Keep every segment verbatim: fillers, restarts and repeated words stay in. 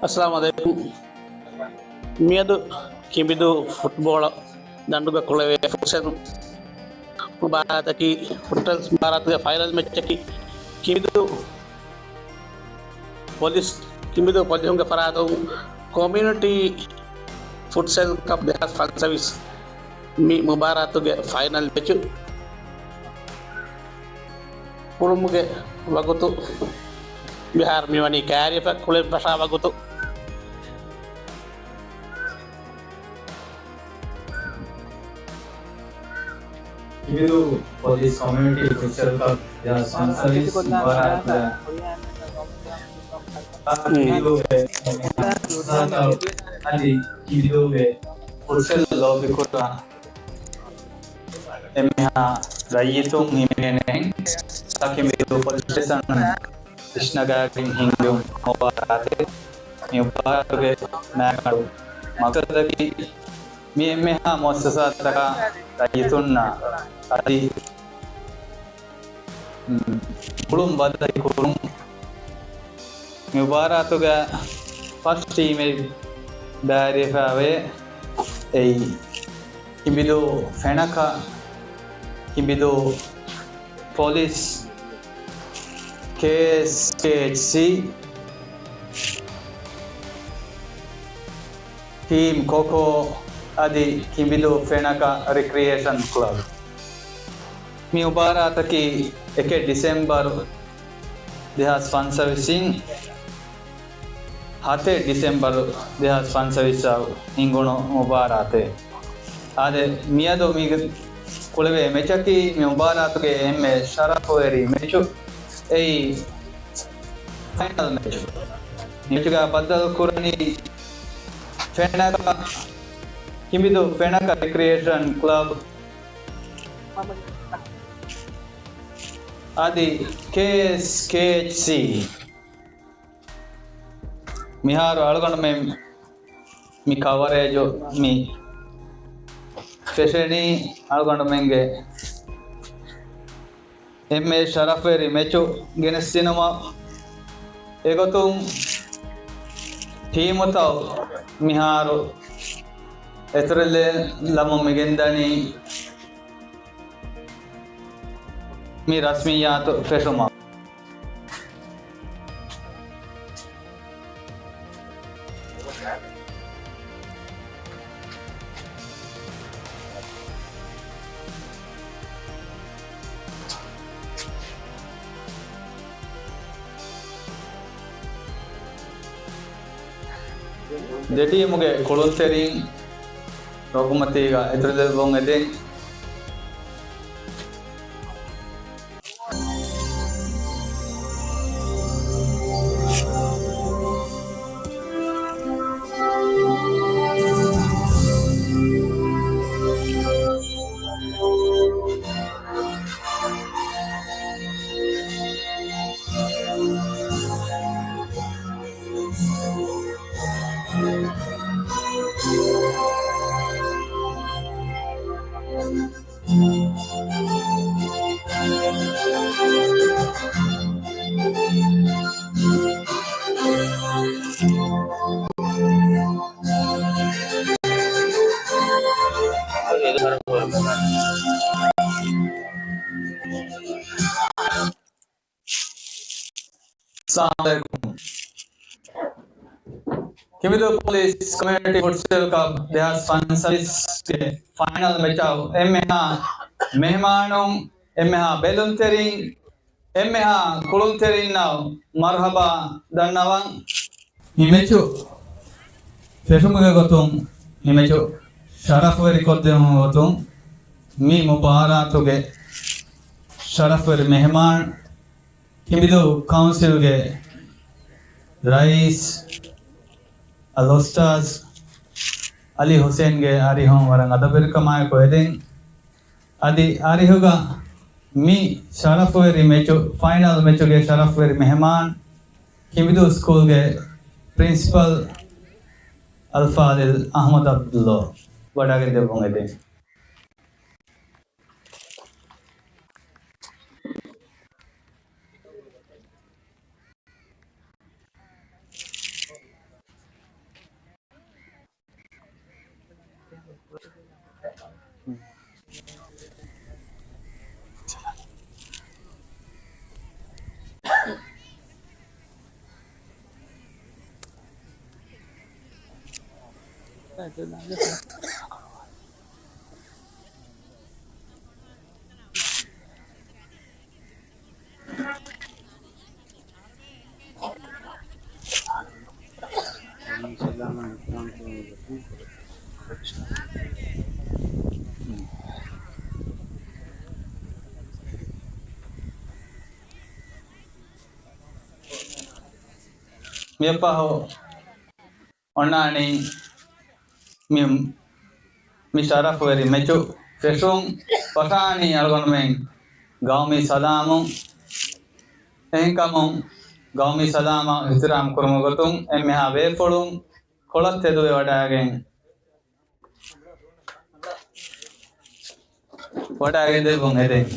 އައްސަލާމު ޢަލައިކުމް. މިއަދު ކިނބިދޫ ފުޓްބޯޅަ ދަނޑުގަ ކުޅެވޭ ފުޓްސަލް މުބާރާތަކީ، ފުޓްސަލް މުބާރާތުގެ ފައިނަލް މެޗަކީ ކިނބިދޫ ޕޮލިސް، ކިނބިދޫ ޕޮލިސުންގެ ފަރާތުން ކޮމިއުނިޓީ ފުޓްސަލް ކަޕް ދެހާސް ފަންސަވީސް މި މުބާރާތުގެ ފައިނަލް މެޗު ކުޅުމުގެ ވަގުތު މިހާރު މިވަނީ ކައިރިފަ ކުޅެން ފަށާ ވަގުތު. ކިނބިދޫ ޕޮލިސް ކޮމިއުނިޓީ ފުޓްސަލް ކަޕް ދެހާސް ފަންސަވީސް މުބާރާތުގަ ކިނބިދޫގެ އަދި ކިނބިދޫގެ ފުޓްސަލް ލޯބިކުރާ އެންމެހާ ރައްޔިތުން ހިމެނޭނެ ކިނބިދޫ ޕޮލިސް ސްޓޭޝަން އިސްނަގާގެން ހިންގުން މުބާރާތެއް. މި މުބާރާތުގެ މާގަނޑު މަޤްޞަދަކީ މި އެންމެހާ މުއައްސަސާތަކާ ރައްޔިތުންނާ އަދި ގުޅުން ބަދަލުކުރުން. މި މުބާރާތުގަ ފަސް ޓީމެއް ބައިވެރިވެފައިވޭ. އެއީ، ކިނބިދޫ ފެނަކަ، ކިނބިދޫ ޕޮލިސް، ކޭއެސް ކޭއެޗްސީ، ޓީމް ކޮކޯ އަދި ކިނބިދޫ ފެނަކަ ރިކްރިއޭޝަން ކްލަބް. މި މުބާރާތަކީ އެކެއް ޑިސެމްބަރު ދެހާސް ފަންސަވީސް އިން ހަތެއް ޑިސެމްބަރު ދެހާސް ފަންސަވީސް އަށް ހިނގުނު މުބާރާތެއް. އާދެ، މިއަދު މި ކުޅެވޭ މެޗަކީ މި މުބާރާތުގެ އެންމެ ޝަރަފުވެރި މެޗު. އެއީ ފައިނަލް މެޗު. މެޗުގަ ބައްދަލު ކުރަނީ ފެނަކަ، ކިނބިދޫ ފެނަކަ ރިކްރިއޭޝަން ކްލަބް އަދި ކޭއެސް ކޭއެޗްސީ. މިހާރު އަޅުގަނޑުމެން މި ކަވަރޭޖު މި ފެށެނީ އަޅުގަނޑުމެންގެ އެންމެ ޝަރަފްވެރި މެޗު ގެނެސްދިނުމަށް. އެގޮތުން ޓީމުތައް މިހާރު އެތުރެލެ ލަމުން މިގެންދަނީ މި ރަސްމިއްޔާތު ފެށުމަށް. ދެ ޓީމުގެ ކުޅުންތެރިން ރޯކުމަތީގަ އެތުރެލެވުން އެދެން. އައްސަލާމު ޢަލައިކުމް. ކިނބިދޫ ޕޮލިސް ކޮމިއުނިޓީ ފުޓްސަލް ކަޕް ދެހާސް ފަންސަވީސްގެ ފައިނަލް މެޗަށް އެންމެހާ މެހެމާނުން، އެންމެހާ ބެލުންތެރިން، އެންމެހާ ކުޅުންތެރިންނަށް މަރުޙަބާ ދަންނަވަން. މި މެޗު ފެށުމުގެ ގޮތުން، މި މެޗު ޝަރަފުވެރިކޮށްދެވުމުގެ ގޮތުން، މި މުބާރާތުގެ ޝަރަފުވެރި މެހެމާން ކިނބިދޫ ކައުންސިލްގެ ރައީސް އަލްއުސްތާޛް އަލީ ޙުސެއިންގެ އަރިހުން ވަރަށް އަދަބުވެރިކަމާއެކު އެދެން. އަދި އަރިހުގަ މި ޝަރަފުވެރި މެޗު، ފައިނަލް މެޗުގެ ޝަރަފުވެރި މެހެމާން ކިނބިދޫ ސްކޫލްގެ ޕްރިންސިޕަލް އަލްފާޟިލް އަޙްމަދު ޢަބްދުﷲ ވަޑައިގެން ދެއްވުން އެދެން. މިއަށްފަހު އޮންނާނީ މި، މި ޝަރަފުވެރި މެޗު ފެށުން ފަށާނީ އަޅުގަނޑުމެން ގައުމީ ސަލާމުން. އެހެންކަމުން ގައުމީ ސަލާމަށް އިޙްތިރާމް ކުރުމުގެ ގޮތުން އެންމެހާ ބޭފުޅުން ކޮޅަށް ތެދުވެ ވަޑައިގެން، ވަޑައިގެން ދެއްވުން ހެދެން.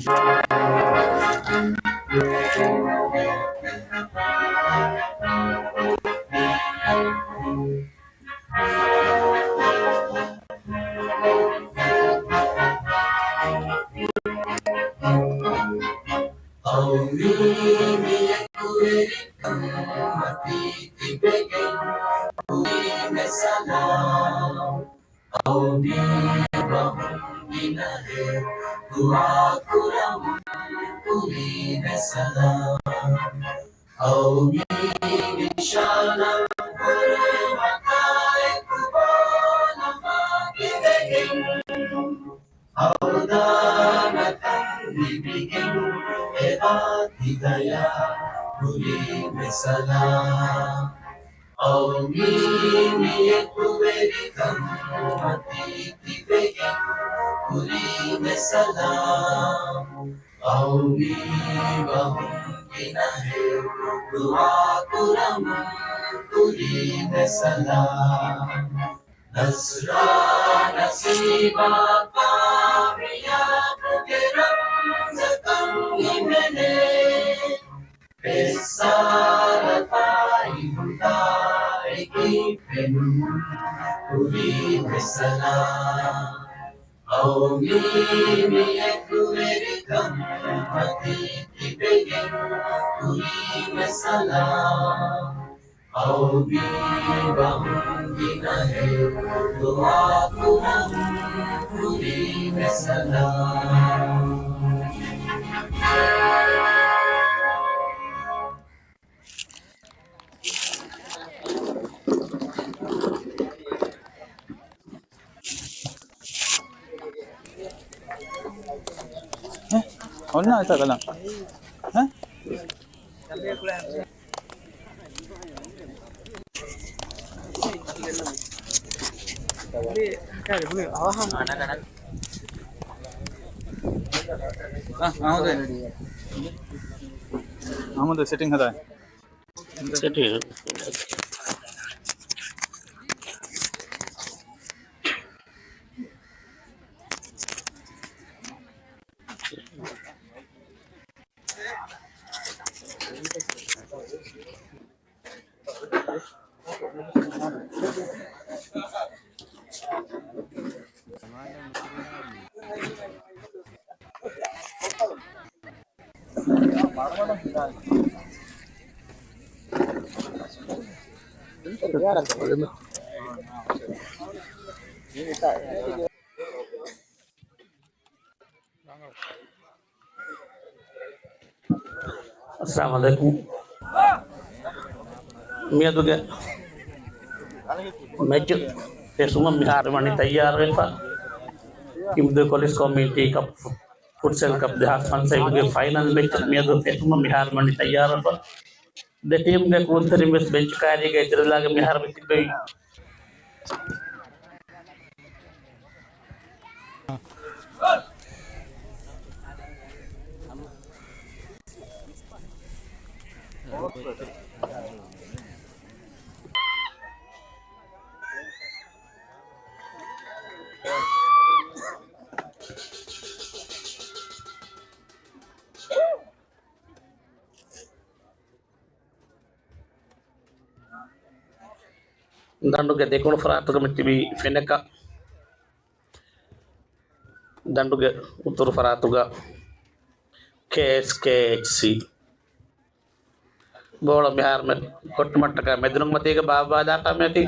އައު މީ މިޔަކުވެރިކަން މަތީ ތިބެގެން ކުރީމެ ސަލާމް. އައު މީ ބަހުން ގިނަހެއް ދުޢާ ކުރަމުން ކުރީމެ ސަލާމް. އައު މީ ނިޝާނަށް ހުރި ވަތާއެކު ބޯނަމާ ތިބެގެން ހައުދާނަކަން ލިބިގެން އެބާ ތިދަޔާ ކުރީމެ ސަލާމް. އައު މީ މިޔަކުވެރިކަން މަތީ ތިބެގެން ކުރީމެ ސަލާމް. އައު މީ ބަހުން ގިނަހެއް ދުޢާ ކުރަމުން ކުރީމެ ސަލާމް. ނަޞްރާ ނަސީބާ ކާމިޔާބުގެ ރަމްޒަކަށް ހިމެނޭ. ފެއްސާރަ ފާއިތު ތާއެކީ ފެނުމުން ކުރީމެ ސަލާމް. އައު މީ މިޔަކުވެރިކަން މަތީ ތިބެގެން ކުރީމެ ސަލާމް. އައު މީ ބަހުން ގިނަހެއް ދުޢާ ކުރަމުން ކުރީމެ ސަލާމް. އެ؟ އޮންނާނެތަ ކަލާނގެ؟ އެ؟ އަ، އަހުމަދު. އަހުމަދު ސެޓިންގ ހަދާ. ސެޓިންގ. އައްސަލާމު ޢަލައިކުމް. މިއަދުގެ މެޗު ފެށުމަށް މިހާރު ވަނީ ތައްޔާރުވެފަ. އިމްދު ކޮލެޖް ކޮމިއުނިޓީ ކަޕް، ފުޓްސަލް ކަޕް ދެހާސް ފަންސަވީސްގެ ފައިނަލް މެޗް މިއަދު ފެށުމަށް މިހާރު ވަނީ ތައްޔާރުވެފަ. ދެ ޓީމްގެ ކުޅުންތެރިން ވެސް ބެންޗު ކައިރީގައި ދިރިލާގެން މިހާރު މި ތިއްބެވި. ދަނޑުގެ ދެކުނު ފަރާތުގަ މި ތިބީ ފެނަކަ، ދަނޑުގެ އުތުރު ފަރާތުގަ ކޭއެސްކޭއެޗްސީ. ބޯޅަ މިހާރު މެ-، ކޮއްޓުމަށްޓަކާ މެދުނުން މަތީގަ ބާއްވާލާފަ މިއޮތީ.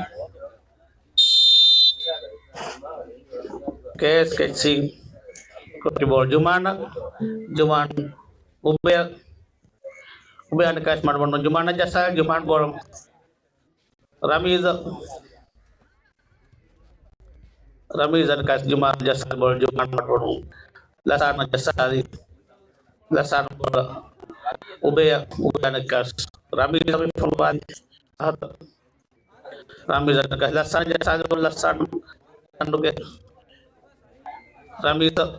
ކޭއެސްކޭއެޗްސީ ކޮޓި ބޯޅަ ޖުމާނަށް. ޖުމާން އުބޭ، އުބޭ އަނެއްކާސް މަޑުމަޑުން ޖުމާނަށް ޖައްސާލި. ޖުމާން ބޯޅަ ރަމީޒަށް. ރަމީޒަށް އަނެއްކާސް ޖުމާން ޖައްސާލި ބޯޅަ ޖުމާން މަޑުމަޑުން ލަސާނަށް ޖައްސާލި. ލަސާން ބޯޅަ އުބޭ، އުބޭ އަނެއްކާސް ރަމީޒަށް ފޮނުވާލި. ރަމީޒަށް އަނެއްކާސް ލަސާން ޖައްސާލި ބޯޅަ ލަސާން ގަނޑުގެ. ރަމީޒަށް،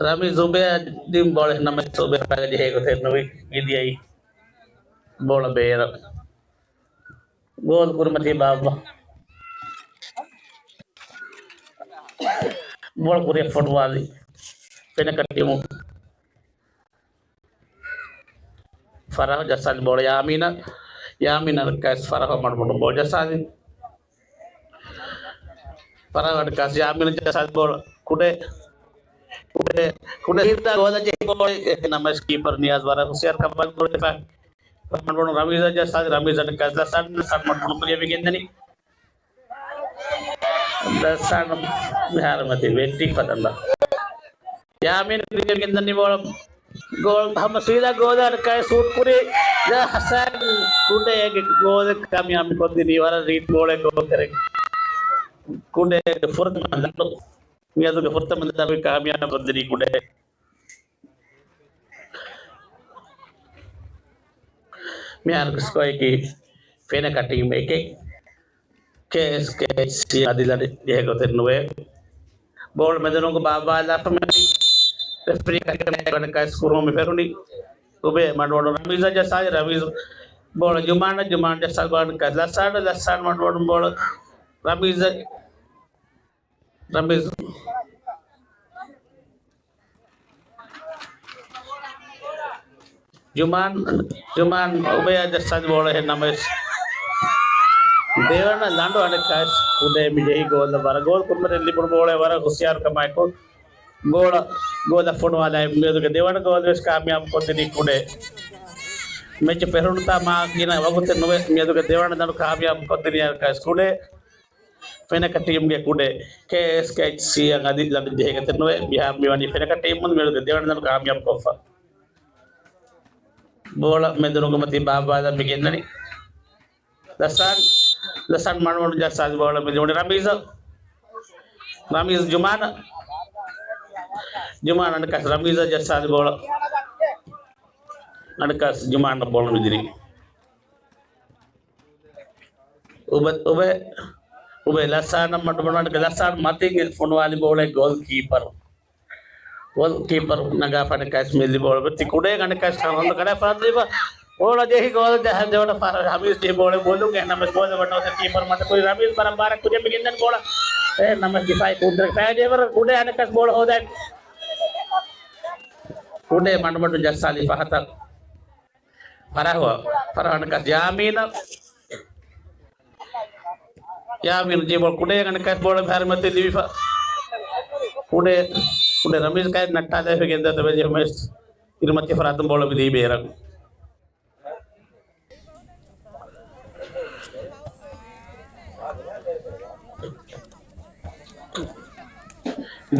ރަމީޒް އުބޭއަށް ދިން ބޯޅަ ނަމަ އުބޭ ފައިގަ ޖެހޭ ގޮތެއް ނުވި ވިދިޔައީ ބޯޅަ ބޭރަށް. ގޯލް ކުރިމަތީ ބާއްވާ. ބޯޅަ ކުރިއަށް ފޮނުވާލި ފެނަކަ ޓީމު. ފަރާހު ޖައްސާލި ބޯޅަ ޔާމީނަށް. ޔާމީނަށް އަނެއްކާސް ފަރާހު މަޑުމަޑުން ބޯޅަ ޖައްސާލި. ފަރާހު އަނެއްކާސް ޔާމީނަށް ޖައްސާލި ބޯޅަ ކުޑަ، ކުޑަ، ކުޑަ ހިތްދާ ގޯލަށް ޖެހި ބޯޅަ ނަމަ ކީޕަރު ނިޔާޒް ވަރަށް ހުސިޔާރު ކަމަށް ގޯލް މަޑުމަޑުން ރަމީޒަށް ޖައްސާލި. ރަމީޒް އަނެއްކާސް ލަސާން، ލަސާން މަޑުމަޑުން ކުރިއަށް ގެންދަނީ. ލަސާން މިހާރު މަތި ވެއްޓި ފަދަން ދާ. ޔާމީން ކުރިއަށް ގެންދަނީ ބޯޅަ. ގޯލް ހަމަ ސީދާ ގޯލަށް ކައި ޝޫޓް ކުރި. ޔާ ހަސަން ކުޑައިގެ ގޯލެއް ކާމިޔާބު ކޮށްދިނީ ވަރަށް ރީތި ބޯޅައެއް ގޯލް ތެރެއިން. ކުޑައިގެ ފުރަތަމަ ލަނޑު. މިއަދުގެ ފުރަތަމަ ލަނޑު ކާމިޔާބު ކޮށްދިނީ ކުޑައި. މިހާރު ސްކޯއަކީ ފެނަކަ ޓީމް އެކެއް، ކޭއެސްކޭއެޗްސީ އަދި ލަނޑު ޖެހޭ ގޮތެއް ނުވޭ. ބޯޅަ މެދުނުގަ ބާއްވާލާފަ މި ރެފްރީ ކަޓި ކައިސް ކުރުމުން މި ފެރުނީ. އުބޭ މަޑުމަޑުން ރަމީޒަށް ޖައްސާލި. ރަމީޒް ބޯޅަ ޖުމާނަށް، ޖުމާން ޖައްސާލި ބޯޅަ ކައިސް ލަސާނަށް، ލަސާން މަޑުމަޑުން ބޯޅަ ރަމީޒަށް. ރަމީޒް. ޖުމާން، ޖުމާން އުބޭއަށް ޖައްސާލި ބޯޅަ އެހެން ނަމަވެސް ދެވަނަ ލަނޑު އަނެއްކާސް ކުޑައި މި ޖެހި ގޯލަށް ވަރަށް ގޯލް ކުރުމަށް ލިބުނު ބޯޅަ ވަރަށް ހުސިޔާރުކަމާއެކު ގޯޅަ، ގޯލަށް ފޮނުވާލާ މިއަދުގެ ދެވަނަ ގޯލް ވެސް ކާމިޔާބު ކޮށްދިނީ ކުޑައި. މެޗް ފެށުނުތާ މާ ގިނަ ވަގުތެއް ނުވެ މިއަދުގެ ދެވަނަ ލަނޑު ކާމިޔާބު ކޮށްދިނީ އަނެއްކާސް ކުޑައި. ފެނަކަ ޓީމްގެ ކުޑައި ކޭއެސްކޭއެޗްސީއަށް އަދި ލަނޑު ޖެހޭ ގޮތެއް ނުވޭ. މިހާ މިވަނީ ފެނަކަ ޓީމުން މިއަދުގެ ދެވަނަ ލަނޑު ކާމިޔާބު ކޮށްފަ. ބޯޅަ މެދުނުގަ މަތި ބާއްވާލަން މި ގެންނަނީ. ލަސާން، ލަސާން މަޑުމަޑުން ޖައްސާލި ބޯޅަ މި ދިނުނީ ރަމީޒަށް. ރަމީޒް ޖުމާނަށް. ޖުމާން އަނެއްކާސް ރަމީޒަށް ޖައްސާލި ބޯޅަ. އަނެއްކާސް ޖުމާނަށް ބޯޅަ މި ދިނީ. އުބެ، އުބެ، އުބެ ލަސާނަށް މަޑުމަޑުން އަނެއްކާ ލަސާން މަތިން ފޮނުވާލި ބޯޅަ ގޯލް ކީޕަރު. ގޯލް ކީޕަރު ނަގާފަ އަނެއްކާސް މިއްލި ބޯޅަ ވެއްޓި ކުޑައި އަނެއްކާސް ކަން ހަނދު ކަޑައިފަ ދީފަ ބޯޅަ ޖެހި ގޯލް ޖަހަން ދެވަނަ ފަހަރަށް ހަމީސް ޖެހި ބޯޅަ ބޯލުން އެހެން ނަމަވެސް ބޯލަ ވަންނަވަތަ ކީޕަރު މަތަ ކުރި ރަމީޒް ވަރަށް ބާރަށް ކުރިއަށް މި ގެންދަން ބޯޅަ. އެހެން ނަމަވެސް ދިފާއީ ކުދްރަތް ފައި ޖެހިވަރަށް ކުޑައި އަނެއްކާސް ބޯޅަ ހޯދައި ކުޑައި މަޑުމަޑުން ޖައްސާލި ފަހަތަށް. ފަރާހު، ފަރާހު އަނެއްކާސް ޔާމީނަށް. ޔާމީން ޖެހި ބޯޅަ ކުޑައި އަނެއްކާސް ބޯޅަ މިހާރު މަތި ލިބިފަ. ކުޑައި، ކުޑައި ރަމީޒް ކައި ނައްޓާލައިފި ގެންދަތަ ވެޖެ މެސް އިރުމަތި ފަރާތުން ބޯޅަ މި ދީ ބޭރަށް.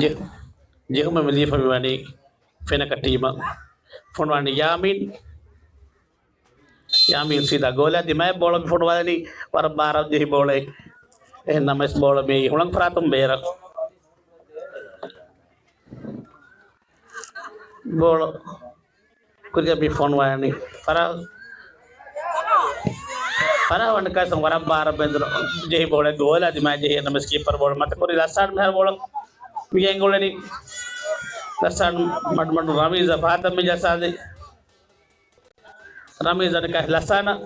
ޖެ، ޖެހުމެއް ލިބިފަ މި ވަނީ ފެނަކަ ޓީމަށް. ފޮނުވާނީ ޔާމީން. ޔާމީން ސީދާ ގޯލާ ދިމާއަށް ބޯޅަ މި ފޮނުވާލަނީ ވަރަށް ބާރަށް ޖެހި ބޯޅައެއް. އެހެން ނަމަވެސް ބޯޅަ މި ހުޅަނގު ފަރާތުން ބޭރަށް. ބޯޅަ ކުރިއަށް މި ފޮނުވާލަނީ ފަރާ، ފަރާ ވަންކާސަން ވަރަށް ބާރަށް ބެނދުނު ޖެހި ބޯޅަ ގޯލާ ދިމާ ޖެހި ނަމަވެސް ކީޕަރު ބޯޅަ މަތަ ކުރި ލަސާން މިހާރު ބޯޅަ މި ގެންގުޅެނީ. ލަސާން މަޑުމަޑު ރަމީޒަށް ފަހަތަށް މި ޖައްސާލި. ރަމީޒް އަނެއްކާ ލަސާނަށް.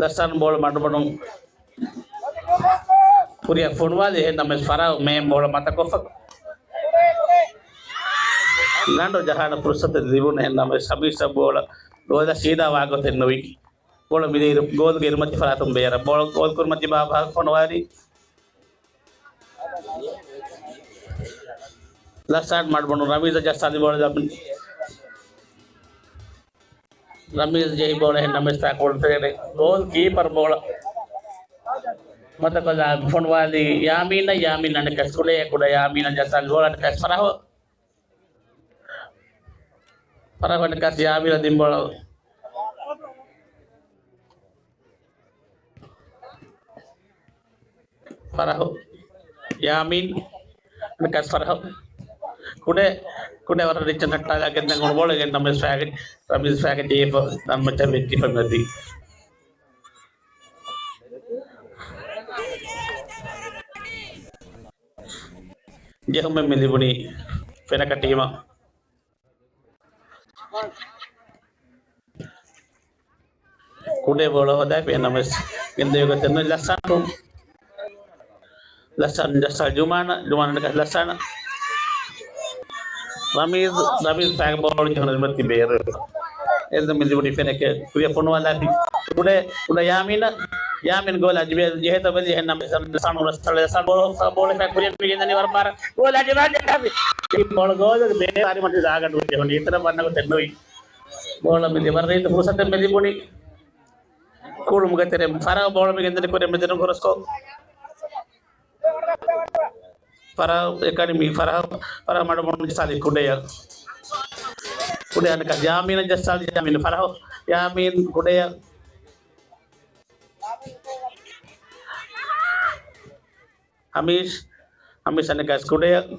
ލަސާން ބޯޅަ މަޑުމަޑުން ކުރިއަށް ފޮނުވާލި އެހެން ނަމަވެސް ފަރާ މޭން ބޯޅަ މަތަކޮށްފަ. ގަނޑު ޖަހާނެ ފުރުސަތެއް ލިބުނު އެހެން ނަމަވެސް ހަމީސް ބޯޅަ ގޯލަށް ސީދާ ވާގޮތެއް ނުވި. ބޯޅަ މިދިއިރު ގޯލްގެ އިރުމަތި ފަރާތުން ބޭރަށް ބޯޅަ ގޯލް ކުރިމަތި ބާ ފޮނުވާލި. ލަސާން މަޑުމަޑުން ރަމީޒަށް ޖައްސާލި ބޯޅަ ލަބުން. ރަމީޒް ޖެހި ބޯޅަ އެހެން ނަމަވެސް ތާކުޅު ތެރެ ގޯލް ކީޕަރު ބޯޅަ މަތަކޮލާ ފޮނުވާލީ ޔާމީނަށް، ޔާމީން އަނެކަސް ކުޑަ، ކުޑަ ޔާމީނަށް ޖައްސާލި ބޯޅަ އަނެކަސް ފަރަހު. ފަރަހު އަނެކަސް ޔާމީނަށް ދިން ބޯޅަ. ފަރަހު. ޔާމީން. އަނެކަސް ފަރަހު. ކުޑަ، ކުޑަ ވަރަށް ރިއްޗަށް ނައްޓާލާ ގެންދަން އުޅުނު ބޯޅަ ގެންނަމެސް ފައިގެ، ރަމީޒް ފައިގެ ޖެހިފަ ނަންމަ ޗަބެއްޖިފަ މެދި. ޖެހުމެއް މި ލިބުނީ ފެނަކަ ޓީމަށް. ކުޑަ ބޯޅަ ހޯދާފި ނަމަސް ގެންދެވި ގޮތެއް ނޫން. ލަސްސާން، ލަސްސާން ޖައްސާ ޖުމާނަށް، ޖުމާނަށް ލަސްސާން. ރަމީޒް، ރަމީޒް ފައިގެ ބޯޅަ ޖެހުނު މެދި ބޭރު. އެއްދު މި ލިބުނީ ފެނަކަ ކުރިޔަށް ފޮނުވާލާފި. ކުޑަ، ކުޑަ ޔާމީނަށް، ޔާމީން ގޯލާ ޖިބޭ ޖެހޭތޯ ބެލި އެހެންނަމަސް ލަސްސާން ރަސްތަޅެ ލަސްސާން ބޯޅަ ބޯޅަ ފައި ކުރިޔަށް މި ގެންދަނީ ވަރަށް ބާރަށް. ގޯލާ ޖިބާ ޖެހާފި. އެ ބޯޅަ ގޯލުގެ ބޭރު އަރިމަތި ދާގަނޑު ޖެހުނީ. އިތުރަށް ވަންނަ ގޮތެއް ނުވި. ބޯޅަ މިދި ވަރަށް ރީތި ފުރުސަތެއް މި ލިބުނީ. ކުޅުމުގެ ތެރެ ފަރަހު ބޯޅަ މި ގެންދަނީ ކުރިޔަށް މެދުން ކުރޮސްކޮށް. ފަރަހު އެކަނި މި ފަރަހު، ފަރަހު މަޑުމަޑުން ޖައްސާލި ކުޑަޔަށް. ކުޑަ އަނެކަސް ޔާމީނަށް ޖައްސާލި ޔާމީން ފަރަހު، ޔާމީން ކުޑަޔަށް. ހަމީޝް، ހަމީޝް އަނެކަސް ކުޑަޔަށް.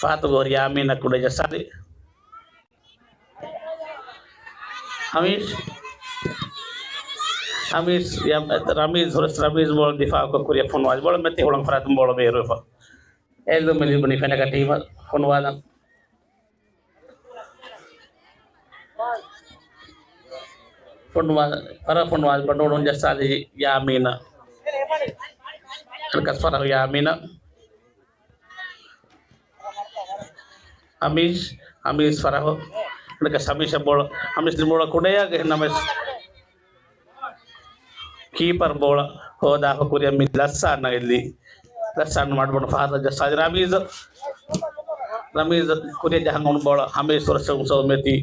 ފާތު ގޯރި ޔާމީނަށް ކުޑަ ޖައްސާލި. ހަމީޝް، ހަމީޝް، ޔަ-، ރަމީޒް ހުރަސް، ރަމީޒް ބޯޅަ ދިފާއުކޮށް ކުރިޔަށް ފޮނުވާލި. ބޯޅަ މެދި ހުޅަނގު ފަރާތުން ބޯޅަ ބޭރުވެފަ. އެއްލުމެއް ލިބުނީ ފެނަކަ ޓީމަށް ފޮނުވާލަން. ފޮނުވާ-، ފަރަހު ފޮނުވާލި ބަނޑު އުޅުން ޖައްސާލި ޔާމީނަށް. އަނެކަސް ފަރަހު ޔާމީނަށް. ހަމީޝް، ހަމީޝް ފަރަހު. އަނެކަސް ހަމީޝަށް ބޯޅަ، ހަމީޝް ބޯޅަ ކުޑަޔަށް ގެންނަމެސް ކީޕަރު ބޯޅަ ހޯދާފަ ކުރިޔަށް މި ލަސްސާން އެއްލި. ލަސްސާން މަޑުމަޑު ފަހަތަށް ޖައްސާލި ރަމީޒް. ރަމީޒް ކުރިޔަށް ޖަހަން އުޅުނު ބޯޅަ ހަމީޝް ހުރަސް އުސޯ މެދި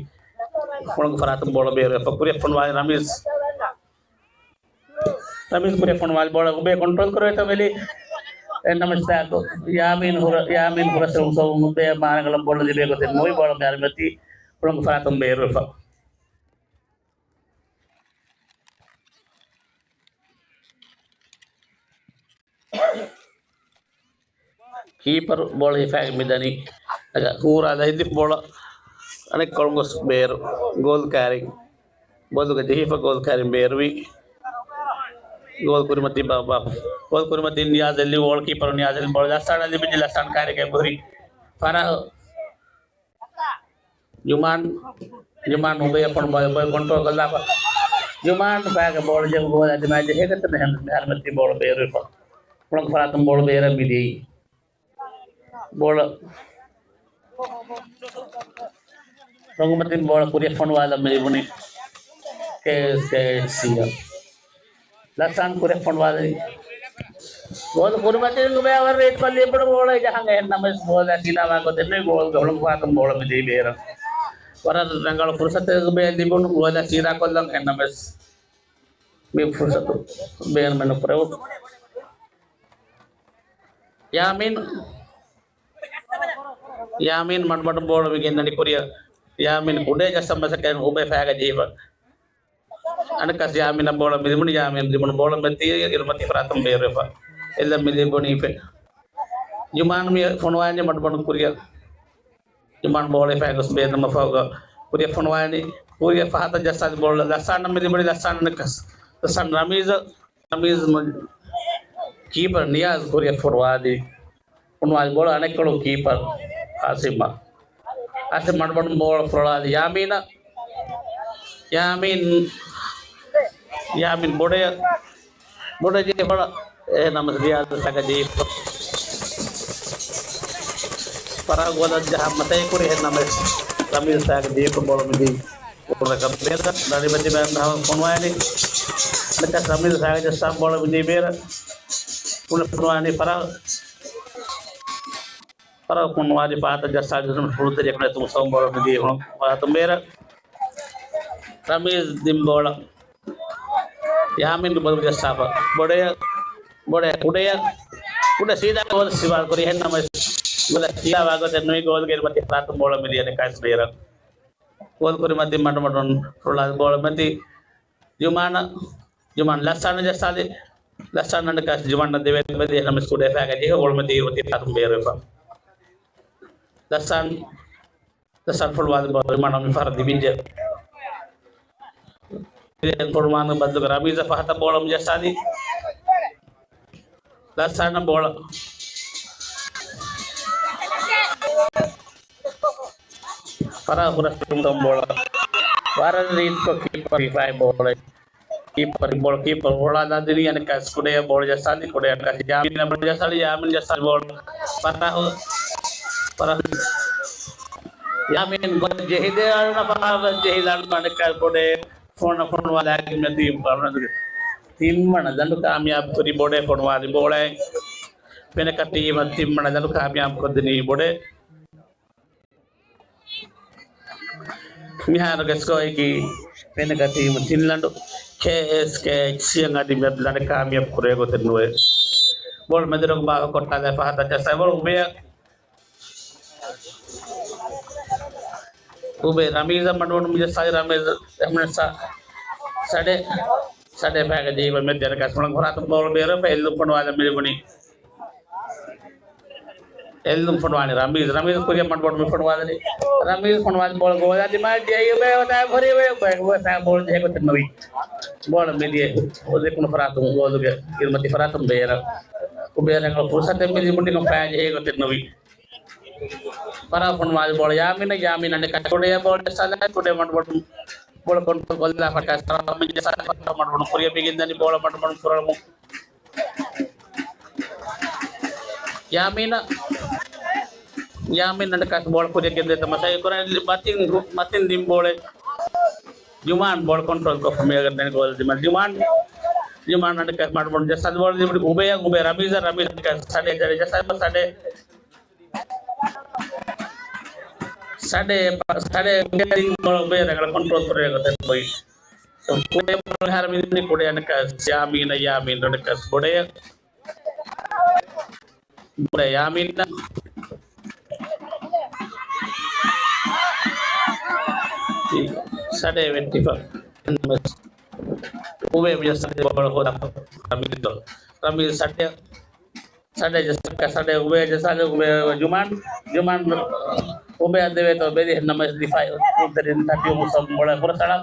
ހުޅަނގު ފަރާތުން ބޯޅަ ބޭރުވެފަ ކުރިޔަށް ފޮނުވާލި ރަމީޒް. ރަމީޒް ކުރިޔަށް ފޮނުވާލި ބޯޅަ އުބޭ ކޮންޓްރޯލް ކުރެވޭތޯ ބެލި. އެހެންނަމަސް ތާކު ޔާމީން ހުރަ-، ޔާމީން ހުރަސް އުސޯ އުބޭ މާނަގަޅަށް ބޯޅަ ލިބޭ ގޮތެއް ނުވި ބޯޅަ މި އަރިމަތި ހުޅަނގު ފަރާތުން ބޭރުވެފަ. ކީޕަރު ބޯޅަ ހިފާގެން މިދަނީ. އަގަ ހޫރާލަ ހިދިފް ބޯޅަ އަނެއްކޮޅުން ގޮސް ބޭރު. ގޯލް ކާރިން. ބޮލުގަ ޖެހިފަ ގޯލް ކާރިން ބޭރުވި. ގޯލް ކުރިމަތި ބާ-، ބާ-، ގޯލް ކުރިމަތި ނިޔާޒް އެއްލި ގޯލް ކީޕަރު ނިޔާޒް އެއްލި ބޯޅަ ލަސްސާނަށް ލިބިއްޖެ ލަސްސާން ކާރިގެ ބުހުރި. ފަރަހު. ޖުމާން، ޖުމާން އުބޭ ފޮނު ބޯޅަ ކޮންޓްރޯލް ކޮށްލާފަ. ޖުމާން ފައިގެ ބޯޅަ ޖެހުނު ގޯލާ ދިމާ ޖެހޭގޮތުން އެހެން އަރިމަތި ބޯޅަ ބޭރުވެފަ. ހުޅަނގު ފަރާތުން ބޯޅަ ބޭރަށް މިދިޔައީ. ބޯޅަ ރޮނގުމަތިން ބޯޅަ ކުރިޔަށް ފޮނުވާލަން މި ލިބުނީ ކޭއެސް ކޭއެޗްސީއަށް. ލަސްސާން ކުރިޔަށް ފޮނުވާލި. ގޯލް ކުރިމަތިން އުބޭ ވަރަށް ރީތިކޮށް ލިބުނު ބޯޅަ ޖަހަން އެހެން ނަމަވެސް ގޯލާ ސީދާވާ ގޮތެއް ނުވި ގޯލްގެ ހުޅަނގު ފަރާތުން ބޯޅަ މިދިޔައީ ބޭރަށް. ވަރަށް ރަނގަޅު ފުރުސަތެއް އުބޭ ލިބުނު ގޯލާ ސީދާކޮށްލަން އެހެން ނަމަވެސް މި ފުރުސަތު ބޭނުމެއް ނުކުރެވުނު. ޔާމީން، ޔާމީން މަޑުމަޑު ބޯޅަ މި ގެންނަނީ ކުރިޔަށް. ޔާމީން ކުޑަ ޖައްސަން މަސައްކަތް އުބޭ ފައިގަ ޖެހިފަ. އަނެކަސް ޔާމީނަށް ބޯޅަ މި ލިބުނު، ޔާމީން ލިބުނު ބޯޅަ މެދި އިރުމަތި ފަރާތުން ބޭރުވެފަ. އެއްލަ މި ލިބުނީ ފެ-، ޖުމާން މި ފޮނުވާލި މަޑުމަޑު ކުރިޔަށް. ޖުމާން ބޯޅަ ފައިގަސް ބޭނުމަށް ފަހުގަ ކުރިޔަށް ފޮނުވާލި، ކުރިޔަށް ފަހަތަށް ޖައްސާލި ބޯޅަ ލަސްސާނަށް މި ލިބުނީ ލަސްސާން އަނެކަސް. ލަސްސާން ރަމީޒަށް، ރަމީޒް މަ-، ކީޕަރ ނިޔާޒް ކުރިޔަށް ފޮނުވާލި. ފޮނުވާލި ބޯޅަ އަނެއްކޮޅު ކީޕަރ އާސިމަށް. އާސިމް މަޑުމަޑުން ބޯޅަ ފޮނުވާލި ޔާމީނަށް. ޔާމީން، ޔާމީން ބޮޑެއަށް، ބޮޑެއް ޖެހިފަ އެހެން ނަމަވެސް ރިޔާޒް ފައިގަ ޖެހިފަ. ފަރާގް ގޯލަށް ޖަހާ މަސައްކަތް ކުރި އެހެން ނަމަވެސް ރަމީޒް ފައިގަ ޖެހިފަ ބޯޅަ މިދިޔައީ. ކުޑަކަށް ބޭރަށް ރަނިމަތި ބޭން ދަހަ ފޮނުވާލި. މެކަސް ރަމީޒް ފައިގަ ޖައްސާ ބޯޅަ މިދިޔައީ ބޭރަށް. ކުޑަ ފޮނުވާލި ފަރާގް. ފަރާގް ފޮނުވާލި ފަހަތަށް ޖައްސާލި ފުޅުތެރިޔަކު ނެތުމުން ސޯމް ބޯޅަ މިދިޔައީ ފަރާތުން ބޭރަށް. ރަމީޒް ދިން ބޯޅަ. ޔާމީންގެ ބޮލު ޖައްސާފަ. ބޮޑެއަށް، ބޮޑެއަށް، ކުޑަޔަށް، ކުޑަ ސީދާ ގޯލަށް ސިފާ ކުރި. އެހެންނަމަވެސް ގޯލަށް ސީދާ ވާގޮތެއް ނުވި. ގޯލުގެ އިރުމަތީ ފަރާތުން ބޯޅަ މިދިޔަ އަނެއްކާވެސް ބޭރަށް. ގޯލް ކުރިމަތިން މަޑުމަޑުން ފުޅާ ބޯޅަ މަތި ޖުމާނަށް، ޖުމާން ލައްސާނަށް ޖައްސާލި. ލައްސާން އަނެއްކާވެސް ޖުމާންއަށް ދެވޭތޯ ބެލި. އެހެންނަމަވެސް ކުޑަ އެފައިގަ ޖެހި ބޯޅަ މަތި އިރުމަތީ ފަރާތުން ބޭރުވެފަ. ލައްސާން ލައްސާން ފޮނުވާލި ބޯޅަ ޖުމާން މިފަހަރަށް ދިވިއްޖެ. ފޮނުވާލި ބަދަލުގަ ރަމީޒަށް ފަހަތަށް ބޯޅަ ޖައްސާލި. ލައްސާން ބޯޅަ. ފަރާ ހުރަސްކުރުމުގެ ބޯޅަ. ވަރަށް ރީތިކޮށް ކީޕަރ ހިފާއި ބޯޅަ. ކީޕަރ ބޯޅަ، ކީޕަރ ހޮޅާލާދިނީ އަނެއްކާވެސް ކުޑަޔަށް ބޯޅަ ޖައްސާލި. ކުޑަޔަށް އަނެއްކާވެސް ޔާމީނަށް ބޯޅަ ޖައްސާލި. ޔާމީން ޖައްސާލި ބޯޅަ. ފަރާހު، ފަރާހު. ޔާމީން ގޮތް ޖެހިދޭ އަޅުނަ ފަރާހަށް ޖެހިލާން އަނެއްކާވެސް ކުޑަ ފޮނު، ފޮނުވާލާގެ މަތީ ތިންވަނަ ލަނޑު ކާމިޔާބު ކުރި ބޮޑެ ފޮނުވާލި ބޯޅައެއް. ފެނަކަ ޓީމަށް ތިންވަނަ ލަނޑު ކާމިޔާބު ކޮށްދިނީ ބޮޑެ. މިހާރުގެ ސްކޯއަކީ ފެނަކަ ޓީމު ތިން ލަނޑު، ކޭއެސްކޭ އެޗްސީ އަށް އަދި މިއަދު ލަނޑެއް ކާމިޔާބު ކުރެވޭ ގޮތެއް ނުވޭ. ބޯޅަ މެދުރޮނގު ބާކަށް ކޮށްޓާލާ ފަހަތަށް ޖައްސާ ބޯޅަ އުބޭ، އުބޭ ރަމީޒަށް މަޑުމަޑުން ޖައްސާލި. ރަމީޒް އެހެންނަމަވެސް ސަ-، ސަޑެ، ސަޑެ ފައިގަ ޖެހިފަ މެދު އަނެއްކާވެސް ހުޅަނގު ފަރާތުން ބޯޅަ ބޭރުވެފަ އެއްލުން ފޮނުވާލަން މި ލިބުނީ. އެއްލުން ފޮނުވާނީ ރަމީޒް. ރަމީޒް ކުރިއަށް މަޑުމަޑުން މި ފޮނުވާލަނީ. ރަމީޒް ފޮނުވާލި ބޯޅަ ގޯލާ ދިމާއަށް ޖެހި އުބޭ އޮތާ ހުރި އުބޭ އުބޭ އުބޭ ބޯޅަ ޖެހޭ ގޮތެއް ނުވި. ބޯޅަ މިދިޔަ އޮތް ދެކުނު ފަރާތުން ގޯލުގެ އިރުމަތީ ފަރާތުން ބޭރަށް. އުބޭ ރަނގަޅު ފުރުސަތެއް މި ލިބުނީ ފައި ޖެހޭ ގޮތެއް ނުވި. ފަރާ ފޮނުވާލި ބޯޅަ ޔާމީނަށް، ޔާމީން އަނެއްކާ ކުޑަޔަށް ބޯޅަ ޖައްސާލާ، ކުޑަ މަޑުމަޑުން ބޯޅަ ކޮންޓްރޯލް ކޮށްލާ ފަރާ މަޑުމަޑުން ކުރިއަށް މި ގެންދަނީ ބޯޅަ މަޑުމަޑުން ކުރަމުން. ޔާމީނަށް، ޔާމީން އަނެއްކާ ބޯޅަ ކުރިއަށް ގެންދެވޭތޯ މަސައްކަތް ކުރަނީ. މަތިން، މަތިން ދިން ބޯޅަ ޖުމާން ބޯޅަ ކޮންޓްރޯލް ކޮށްފަ މި ގެންދަނީ ގޯލަށް ދިމާ. ޖުމާން، ޖުމާން އަނެއްކާ މަޑުމަޑުން ޖައްސާލި ބޯޅަ ލިބުނީ އުބޭއަށް، އުބޭ ރަމީޒަށް، ރަމީޒް އަނެއްކާ ސަޑެ، ސަޑެ ޖައްސާލި ސަޑެ. ސަޑެ، ސަޑެ ބޭރިން ބޯޅަ ރަނގަޅަށް ކޮންޓްރޯލް ކުރެވޭ ގޮތެއް ނުވި. ކުޑަ ބޯޅަ ހަރަ މިދިނީ ކުޑަ އަނެއްކާ ޔާމީނަށް، ޔާމީން އަނެއްކާ ބޮޑެ. ބޮޑެ ޔާމީން. ސަޑެ ވެއްޓިފަ. އުބޭ މި ސަޑެ ބޯޅަ ހޯދާ ރަމީޒް. ރަމީޒް ސަޑެ. ސަޑެ ޖައްސާ، ސަޑެ އުބޭ ޖައްސާލި އުބޭ ޖުމާން، ޖުމާން އުބޭއަށް ދެވޭތޯ ބެލި އެހެންނަމަވެސް ދިފާއީ ކުޅުންތެރިން ތައްޓިވުމުން ބޯޅަ ހުރަސްއަޅާ.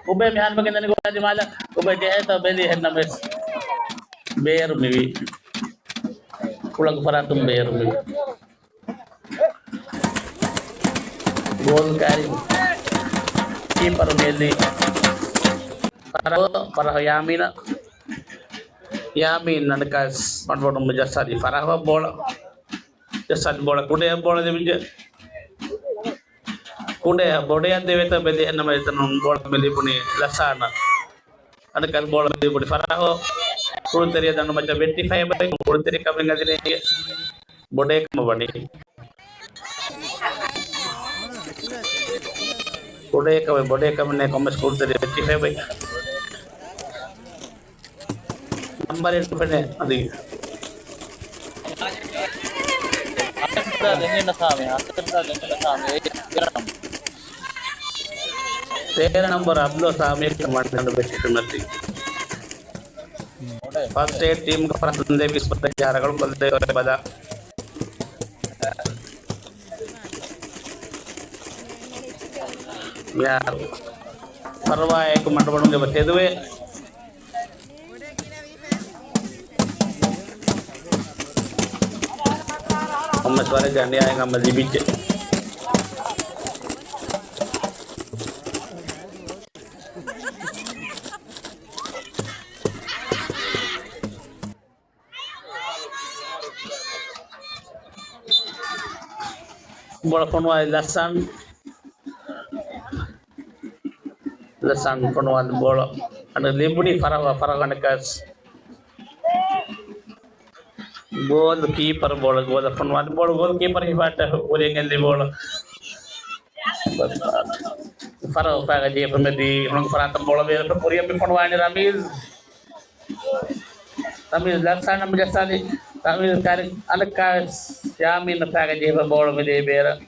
އުބޭ މިހާރު ގެންދަނީ ގޯލާ ދިމާލަށް، އުބޭ ޖެހޭތޯ ބެލި އެހެންނަމަވެސް ބޭރު މިވީ. ހުޅަނގު ފަރާތުން ބޭރު މިވީ. ގޯލް ކާރި ކީޕަރު މެލި ފަރަހު، ފަރަހު ޔާމީނަށް. ޔާމީން އަނެއްކާވެސް މަޑުމަޑުން ޖައްސާލި ފަރަހަށް ބޯޅަ. ޖައްސާލި ބޯޅަ ކުޑަޔަށް ބޯޅަ ލިބިއްޖެ. ކުޑަޔަށް ބޮޑެއަށް ދެވޭތޯ ބެލި އެހެންނަމަވެސް އެތަނުން ބޯޅަ މި ލިބުނީ ލަސާނަށް. އަނެއްކާ ބޯޅަ މި ލިބުނީ ފަރަހަށް. ކުޅުންތެރިޔާ ދަނޑު މައްޗަށް ވެއްޓިފައި ބައި ކުޅުންތެރިކަމެއް އަދި ބޮޑޭ ކަމަށް ވަނީ. ބޮޑޭ ކަމަށް ވަނީ. ބޮޑޭ ކަމެއް، ބޮޑޭ ކަމެއް ނޭ ކޮންމެސް ކުޅުންތެރި ވެއްޓިފައި ބައި. ނަމްބަރެއް ނުފެނޭ އަދި. ދެން އިންނަ ސާމި، ދެން އިންނަ ސާމި، ތޭރަ ނަމްބަރު އަބްދުލް ސާމި ކަމަންޑަންޓް ބެކް މަތި. ފަސްޓް އެއިޑް ޓީމްގެ ފަރާތުން ދެވި ސްކޮޑެއް ހަރަކަޅު ކޮށްދޭ ބަލާ. މިހާރު ފަރުވާއެކު މަޑުމަޑުން އެބަ ތެދުވޭ. ކޮންމެސް ވަރެއްގެ އަނިޔާއެއް ހަމަ ލިބިއްޖެ. ބޯޅަ ފޮނުވާލި ލަސްސާން. ލަސްސާން ފޮނުވާލި ބޯޅަ އަނެއް ލިބުނީ ފަރަހަށް، ފަރަހަށް އަނެއްކާސް. ގޯލް ކީޕަރު ބޯޅަ ގޯލަށް ފޮނުވާލި ބޯޅަ ގޯލް ކީޕަރ ހިފާއްޓަށް ހުރިއަށް ގެއްލި ބޯޅަ. ފަރަހަށް އުފާގަ ޖޭފަ މެދީ ހުޅަނގު ފަރާތަށް ބޯޅަ ބޭރު ކުރިއަށް މި ފޮނުވާނީ ރަމީޒް. ރަމީޒް ލަސްއަންނަ މި ޖައްސާލި. ރަމީޒް ކާރި އަނެއްކާވެސް ޔާމީން ފައިގަ ޖެހިފަ ބޯޅަ މިދިޔައީ ބޭރަށް.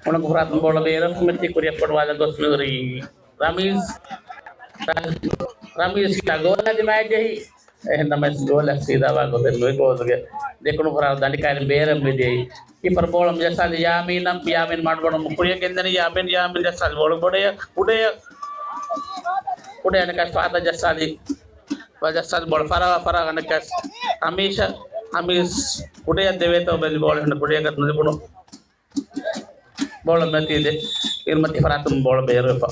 އުނަގު ފަރާތުން ބޯޅަ ބޭރަށް މިތި ކުރިއަށް ފޮނުވާލަން ގޮސް މިހުރީ ރަމީޒް. ރަމީޒް ކިޔާ ގޯލާ ދިމާއަށް ޖެހި. އެހެންނަމަވެސް ގޯލަށް ސީދާވާ ގޮތެއް ނުވި ގޯލުގެ ދެކުނު ފަރާތުން ދަނޑި ކާރި ބޭރަށް މިދިޔައީ. ކީޕަރު ބޯޅަ މި ޖައްސާލި ޔާމީނަށް. ޔާމީން މަޑުމަޑުން ކުރިއަށް ގެންދަނީ. ޔާމީން، ޔާމީން ޖައްސާލި ބޯޅަ ބޮޑެއަށް، ކުޑައަށް، ކުޑައަށް އަނެއްކާ ފަހަތަށް ޖައްސާލި. ވަ ޖައްސާލި ބޯޅަ ފަރާ، ފަރާ އަނެއްކާ ހަމީޝަށް، ހަމީޝް ކުޑައަށް ދެވޭތޯ ބެލި ބޯޅަ ހުންނަ ކުޑައަކަށް ނުލިބުނު. ބޯޅަ މެތީ ދެ. އިރުމަތި ފަރާތުން ބޯޅަ ބޭރުވެފަ.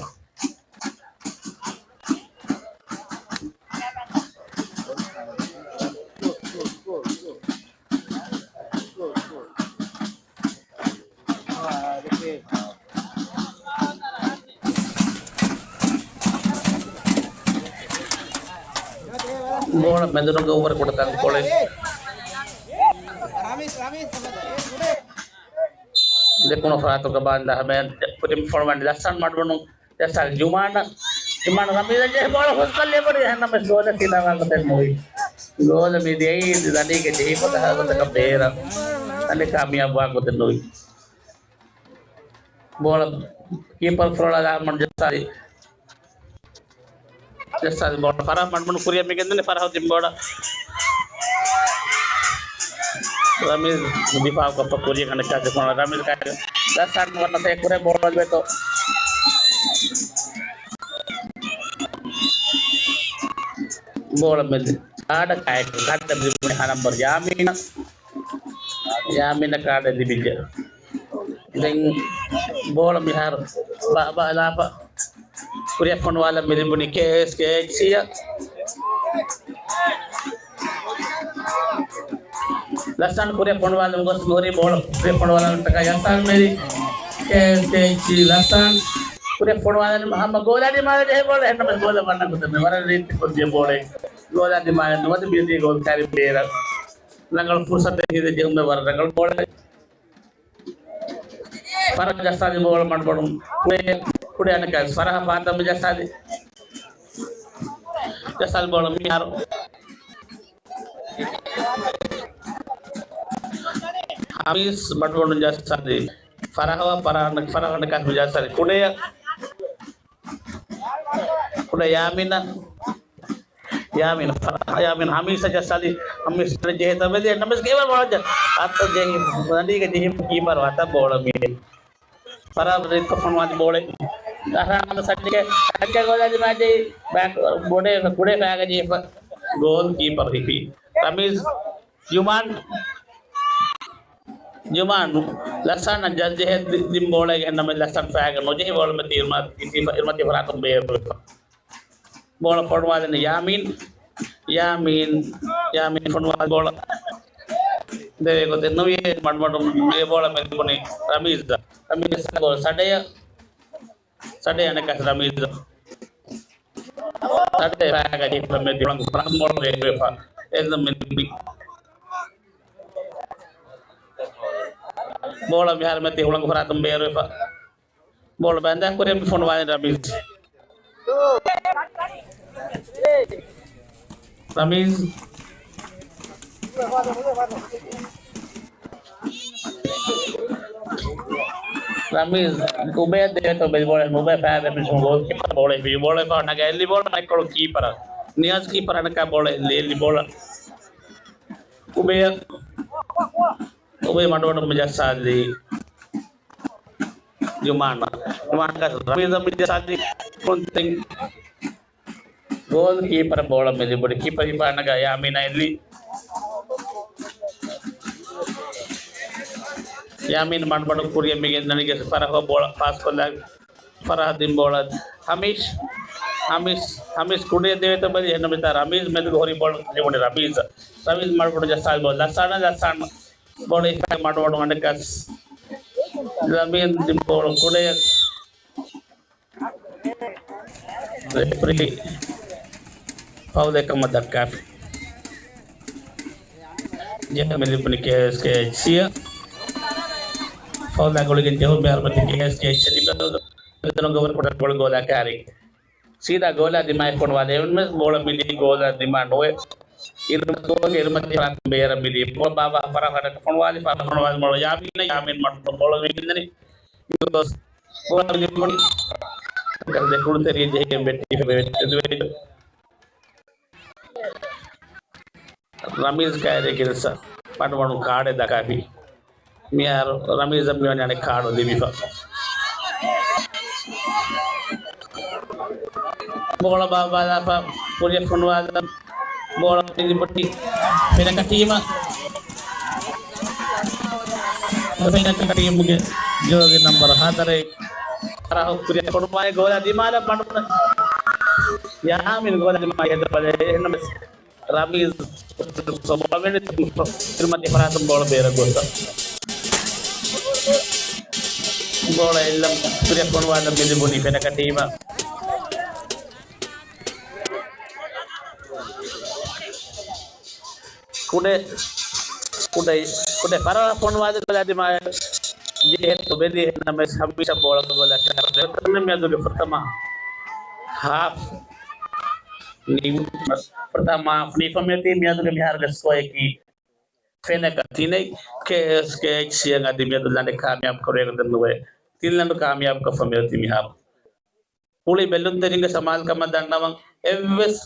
ބޯޅަ މެދުނުގެ އުވަރު ކުޑަ ތަންކޮޅެއް. ދެކުނު ފަރާތުގަ ބާންދާ ހަމަޔަށް ކުރިން ފޮނުވަން ލަސްއަން މަޑުވަނު. ޖައްސާލި ޖުމާނަށް، ޖުމާނަށް ރަމީޒަށް ޖެހި ބޯޅަ ހުސްކޮށްލި އެބަޑު އެހެންނަމަވެސް ގޯލަށް ސީދާވާ ގޮތެއް ނުވި. ގޯލަށް މި ދިޔައީ ދަނޑީގެ ޖެހިފަދަ ހަރަކަތަކަށް ބޭރަށް ދަނޑި ކާމިޔާބުވާ ގޮތެއް ނުވި. ބޯޅަ ކީޕަރު ފޮރޮޅާލާމަން ޖައްސާލި. ޖައްސާލި ބޯޅަ ފަރާ މަޑުމަޑު ކުރިއަށް މިގެންދަނީ ފަރާ ދިން ބޯޅަ. ރަމީޒް ދިފާއުކޮށްފަ ކުރިއަށް ކަނޑައްކާ ދިފާއު ރަމީޒް ކާރި ލަސްއަން ވަންނަ ސޭ ކުރެ ބޯޅަ ދިވެތޯ. ބޯޅަ މެދު ކާޑަ ކާއެކު ކާޑަ ބިބުނި ހަ ނަމްބަރު ޔާމީނަށް. ޔާމީނަށް ކާޑަ ލިބިއްޖެ. ދެން ބޯޅަ މިހާރު ބާ ބާލާފަ ކުރިއަށް ފޮނުވާލަން މި ލިބުނީ ކޭއެސްކޭއެޗްސީއަށް. ލަސްއަން ކުރިއަށް ފޮނުވާލަން ގޮސް ހުރި ބޯޅަ ކުރިއަށް ފޮނުވާލަން ޓަކާ ޔަސްއަން މެރި ކޭއެސްކޭއެޗްސީ ލަސްއަން ކުރިއަށް ފޮނުވާލަން ހަމަ ގޯލާ ދިމާލަށް ޖެހޭ ބޯޅަ އެހެންނަމަވެސް ގޯލަށް ވަންނަ ގޮތެއް ނުވި. ވަރަށް ރީތިކޮށް ދިޔަ ބޯޅައެއް ގޯލާ ދިމާލަށް ނުވަތަ ބިރުދީ ގޯލް ކާރި ބޭރަށް ރަނގަޅު ފުރުސަތެއް ހިނގި ޖެހުމެއް ވަރަށް ރަނގަޅު ބޯޅައެއް. ފަރަހަށް ޖައްސާލި ބޯޅަ މަޑުމަޑުން ކުޑަ، ކުޑަ އަނެއްކާ ފަރަހަށް ފާތަމަ ޖައްސާލި. ޖައްސާލި ބޯޅަ މިހާރު. ހަމީސް މަޑުމަޑުން ޖައްސާލި. ފަރަހަށް، ފަރަހަށް، ފަރަހަށް އަނެއްކާ ޖައްސާލި. ކުޑަ، ކުޑަ ޔާމީނަށް. ޔާމީން، ޔާމީން ހަމީސަށް ޖައްސާލި، ހަމީސް ޖެހޭތޯ ބެލި، އެހެންނަމަވެސް ކީޕަރު ބޯޅަ އަތަށް ޖެހި، ދަނޑީގަ ޖެހި ކީޕަރު އަތަށް ބޯޅަ މި. ފަރާބް ރީތިކޮށް ފޮނުވާލި ބޯޅަ. އަހަރާން ސައްޑިގެ އަނެއްކާ ގޯލާ ދިމާއަށް ޖެހި، ބޭކް ބޮޑޭ، ކުޑަ ފައިގަ ޖެހިފަ ގޯލް ކީޕަރު ހިފި. ރަމީޒް، ޖުމާން، ޖުމާން ލަސްއަން ޖައްސާލި ދި-، ދިން ބޯޅައިގެން ނަމަ ލަސްއަން ފައިގަ ނުޖެހި ބޯޅަ މެތި އިރުމަތި، އިރުމަތި ފަރާތުން ބޭރުވެފަ. ބޯޅަ ފޮނުވާލަނީ ޔާމީން. ޔާމީން، ޔާމީން ފޮނުވާލި ބޯޅަ ދެވޭ ގޮތެއް ނުވި. މަޑުމަޑުން މި ބޯޅަ މެދު ބުނި ރަމީޒް. ރަމީޒް ގޯލް ސަޑެއަށް. ސަޑެ އަނެއްކާ ރަމީޒް. ސަޑެ ފައިގަ ޖެހިފަ މެދު ހުޅަނގު ފަރާތުން ބޯޅަ ބޭރުވެފަ. އެން މި-، ބޯޅަ މިހާރު މެތި ހުޅަނގު ފަރާތުން ބޭރުވެފަ. ބޯޅަ ބައިންދާ ކުރިއަށް ފޮނުވާލި ރަމީޒް. ރަމީޒް. ރަމީޒް އުބޭ ދޭތޯ ބެލި ބޯޅަ އުބޭ ފައި ދެމިސުން ގޯލް ކީޕަރު ބޯޅަ ހިފި ބޯޅަ ފައި ނަގައިލި ބޯޅަ ނައްކޮޅު ކީޕަރަށް. ނިޔާޒް ކީޕަރަށް އަނެއްކާ ބޯޅަ ލޭލި ބޯޅަ. އުބޭ، އުބޭ މަޑުމަޑުން މި ޖައްސާލި. ޖުމާން. ޖުމާން ރަމީޒަށް މި ޖައްސާލި. ކުންތިން. ގޯލް ކީޕަރަށް ބޯޅަ މެދު ބުނި. ކީޕަރ ހިފާ ނަގާ ޔާމީނާ އެއްލި. ޔާމީން މަޑުމަޑުން ކުރިއަށް މިގެންދަނީ ގެސް ފަރަހަށް ބޯޅަ ޕާސް ކޮށްލާ. ފަރަހަށް ދިން ބޯޅަ. ހަމީޝް. ހަމީޝް، ހަމީޝް ކުޑައަށް ދެވޭތޯ ބެލި އެހެންނަމަވެސް ރަމީޒް މެދުގަ ހުރި ބޯޅަ ލިބުނީ ރަމީޒަށް. ރަމީޒް މަޑުމަޑުން ޖައްސާލި ބޯޅަ. ލަސްއަން، ލަސްއަން. ބޯޅަ ހިފާ މަޑުމަޑުން އަނެއްކާ ރަމީޒް ދިން ބޯޅަ ކުޑައަށް. ރެފްރީ ފައުލެއް ކަމަށް ދައްކާފި. ޖެހި މި ލިބުނީ ކޭއެސްކޭއެޗްސީއަށް. ފައުލާ ގުޅިގެން ޖެހުން މިހާރު މަތި ކޭއެސްކޭއެޗްސީ ލިބެ މެދުނުގަ އުވަރު ކުޑަ ބޯޅަ ގޯލާ ކާރި. ސީދާ ގޯލާ ދިމާއަށް ފޮނުވާލި. އެވެންމެސް ބޯޅަ މިދީ ގޯލާ ދިމާ ނުވެ. އިރުމަތުގެ އިރުމަތި ފަރާތުން ބޭރަށް މިދީ. ބޯޅަ ބާވާ ފަރާތަށް ފޮނުވާލި، ފަރާތަށް ފޮނުވާލި ބޯޅަ ޔާމީނަށް، ޔާމީން މަޑުކޮށް ބޯޅަ ވިންދަނީ. ގޯސް ބޯޅަ ވިންދެވުނީ. ދެކުޅު ތެރެއަށް ޖެހިގެން ބެއްޓިފަ ވެ. ރަމީޒް ކައިރި ގެންސަ މަޑުމަޑު ކާޑެއް ދައްކާފި. މިހާރު ރަމީޒަށް މިވަނީ އަނެއް ކާޑު ލިބިފަ. ބޯޅަ ބާއްވާލާފަ ކުރިއަށް ފޮނުވާލަން. ބޯޅަ ލިބުނީ ފެނަކަ ޓީމަށް. ފެނަކަ ޓީމުގެ ޖާޒީ ނަންބަރު ހަތަރެއް. ފަރާހު ކުރިއަށް ފޮނުވާލި ގޯލާ ދިމާލަށް މަޑު. ޔާމީން ގޯލާ ދިމާ ހެދުން ބަލައި. އެހެންނަމަވެސް ރަމީޒް ސޮބާވެނި ތިރުމަތި ފަރާތުން ބޯޅަ ބޭރަށް ގޮއްސަ. ބޯޅަ އެއްލަން ކުރިއަށް ފޮނުވާލަން މި ލިބުނީ ފެނަކަ ޓީމަށް. ކުޑަ، ކުޑަ، ކުޑަ ފަރާތަށް ފޮނުވާލި ގޯލާ ދިމާ ޖެހޭ ބެލި. އެހެންނަމަވެސް ހަމީޝާ ބޯޅަ ގޯލާ ކަނޑައަޅާ ދެވަނަ މިއަދުގެ ފުރަތަމަ ހާފް. ނިމި، ފުރަތަމަ ހާފް ނިމިފަ މިއޮތީ. މިއަދުގެ މިހާރުގެ ސްކޯއަކީ ފެނަކަ ތިނެއް، ކޭއެސްކޭއެޗްސީ އަށް. އަދި މިއަދު ލަނޑެއް ކާމިޔާބު ކުރެވޭ ގޮތެއް ނުވޭ. ތިން ލަނޑު ކާމިޔާބުކޮށްފަ މިއޮތީ މިހާރު. ކުޅި ބެލުންތެރިންގެ ސަމާލުކަމަށް ދަންނަވަން. އެއްވެސް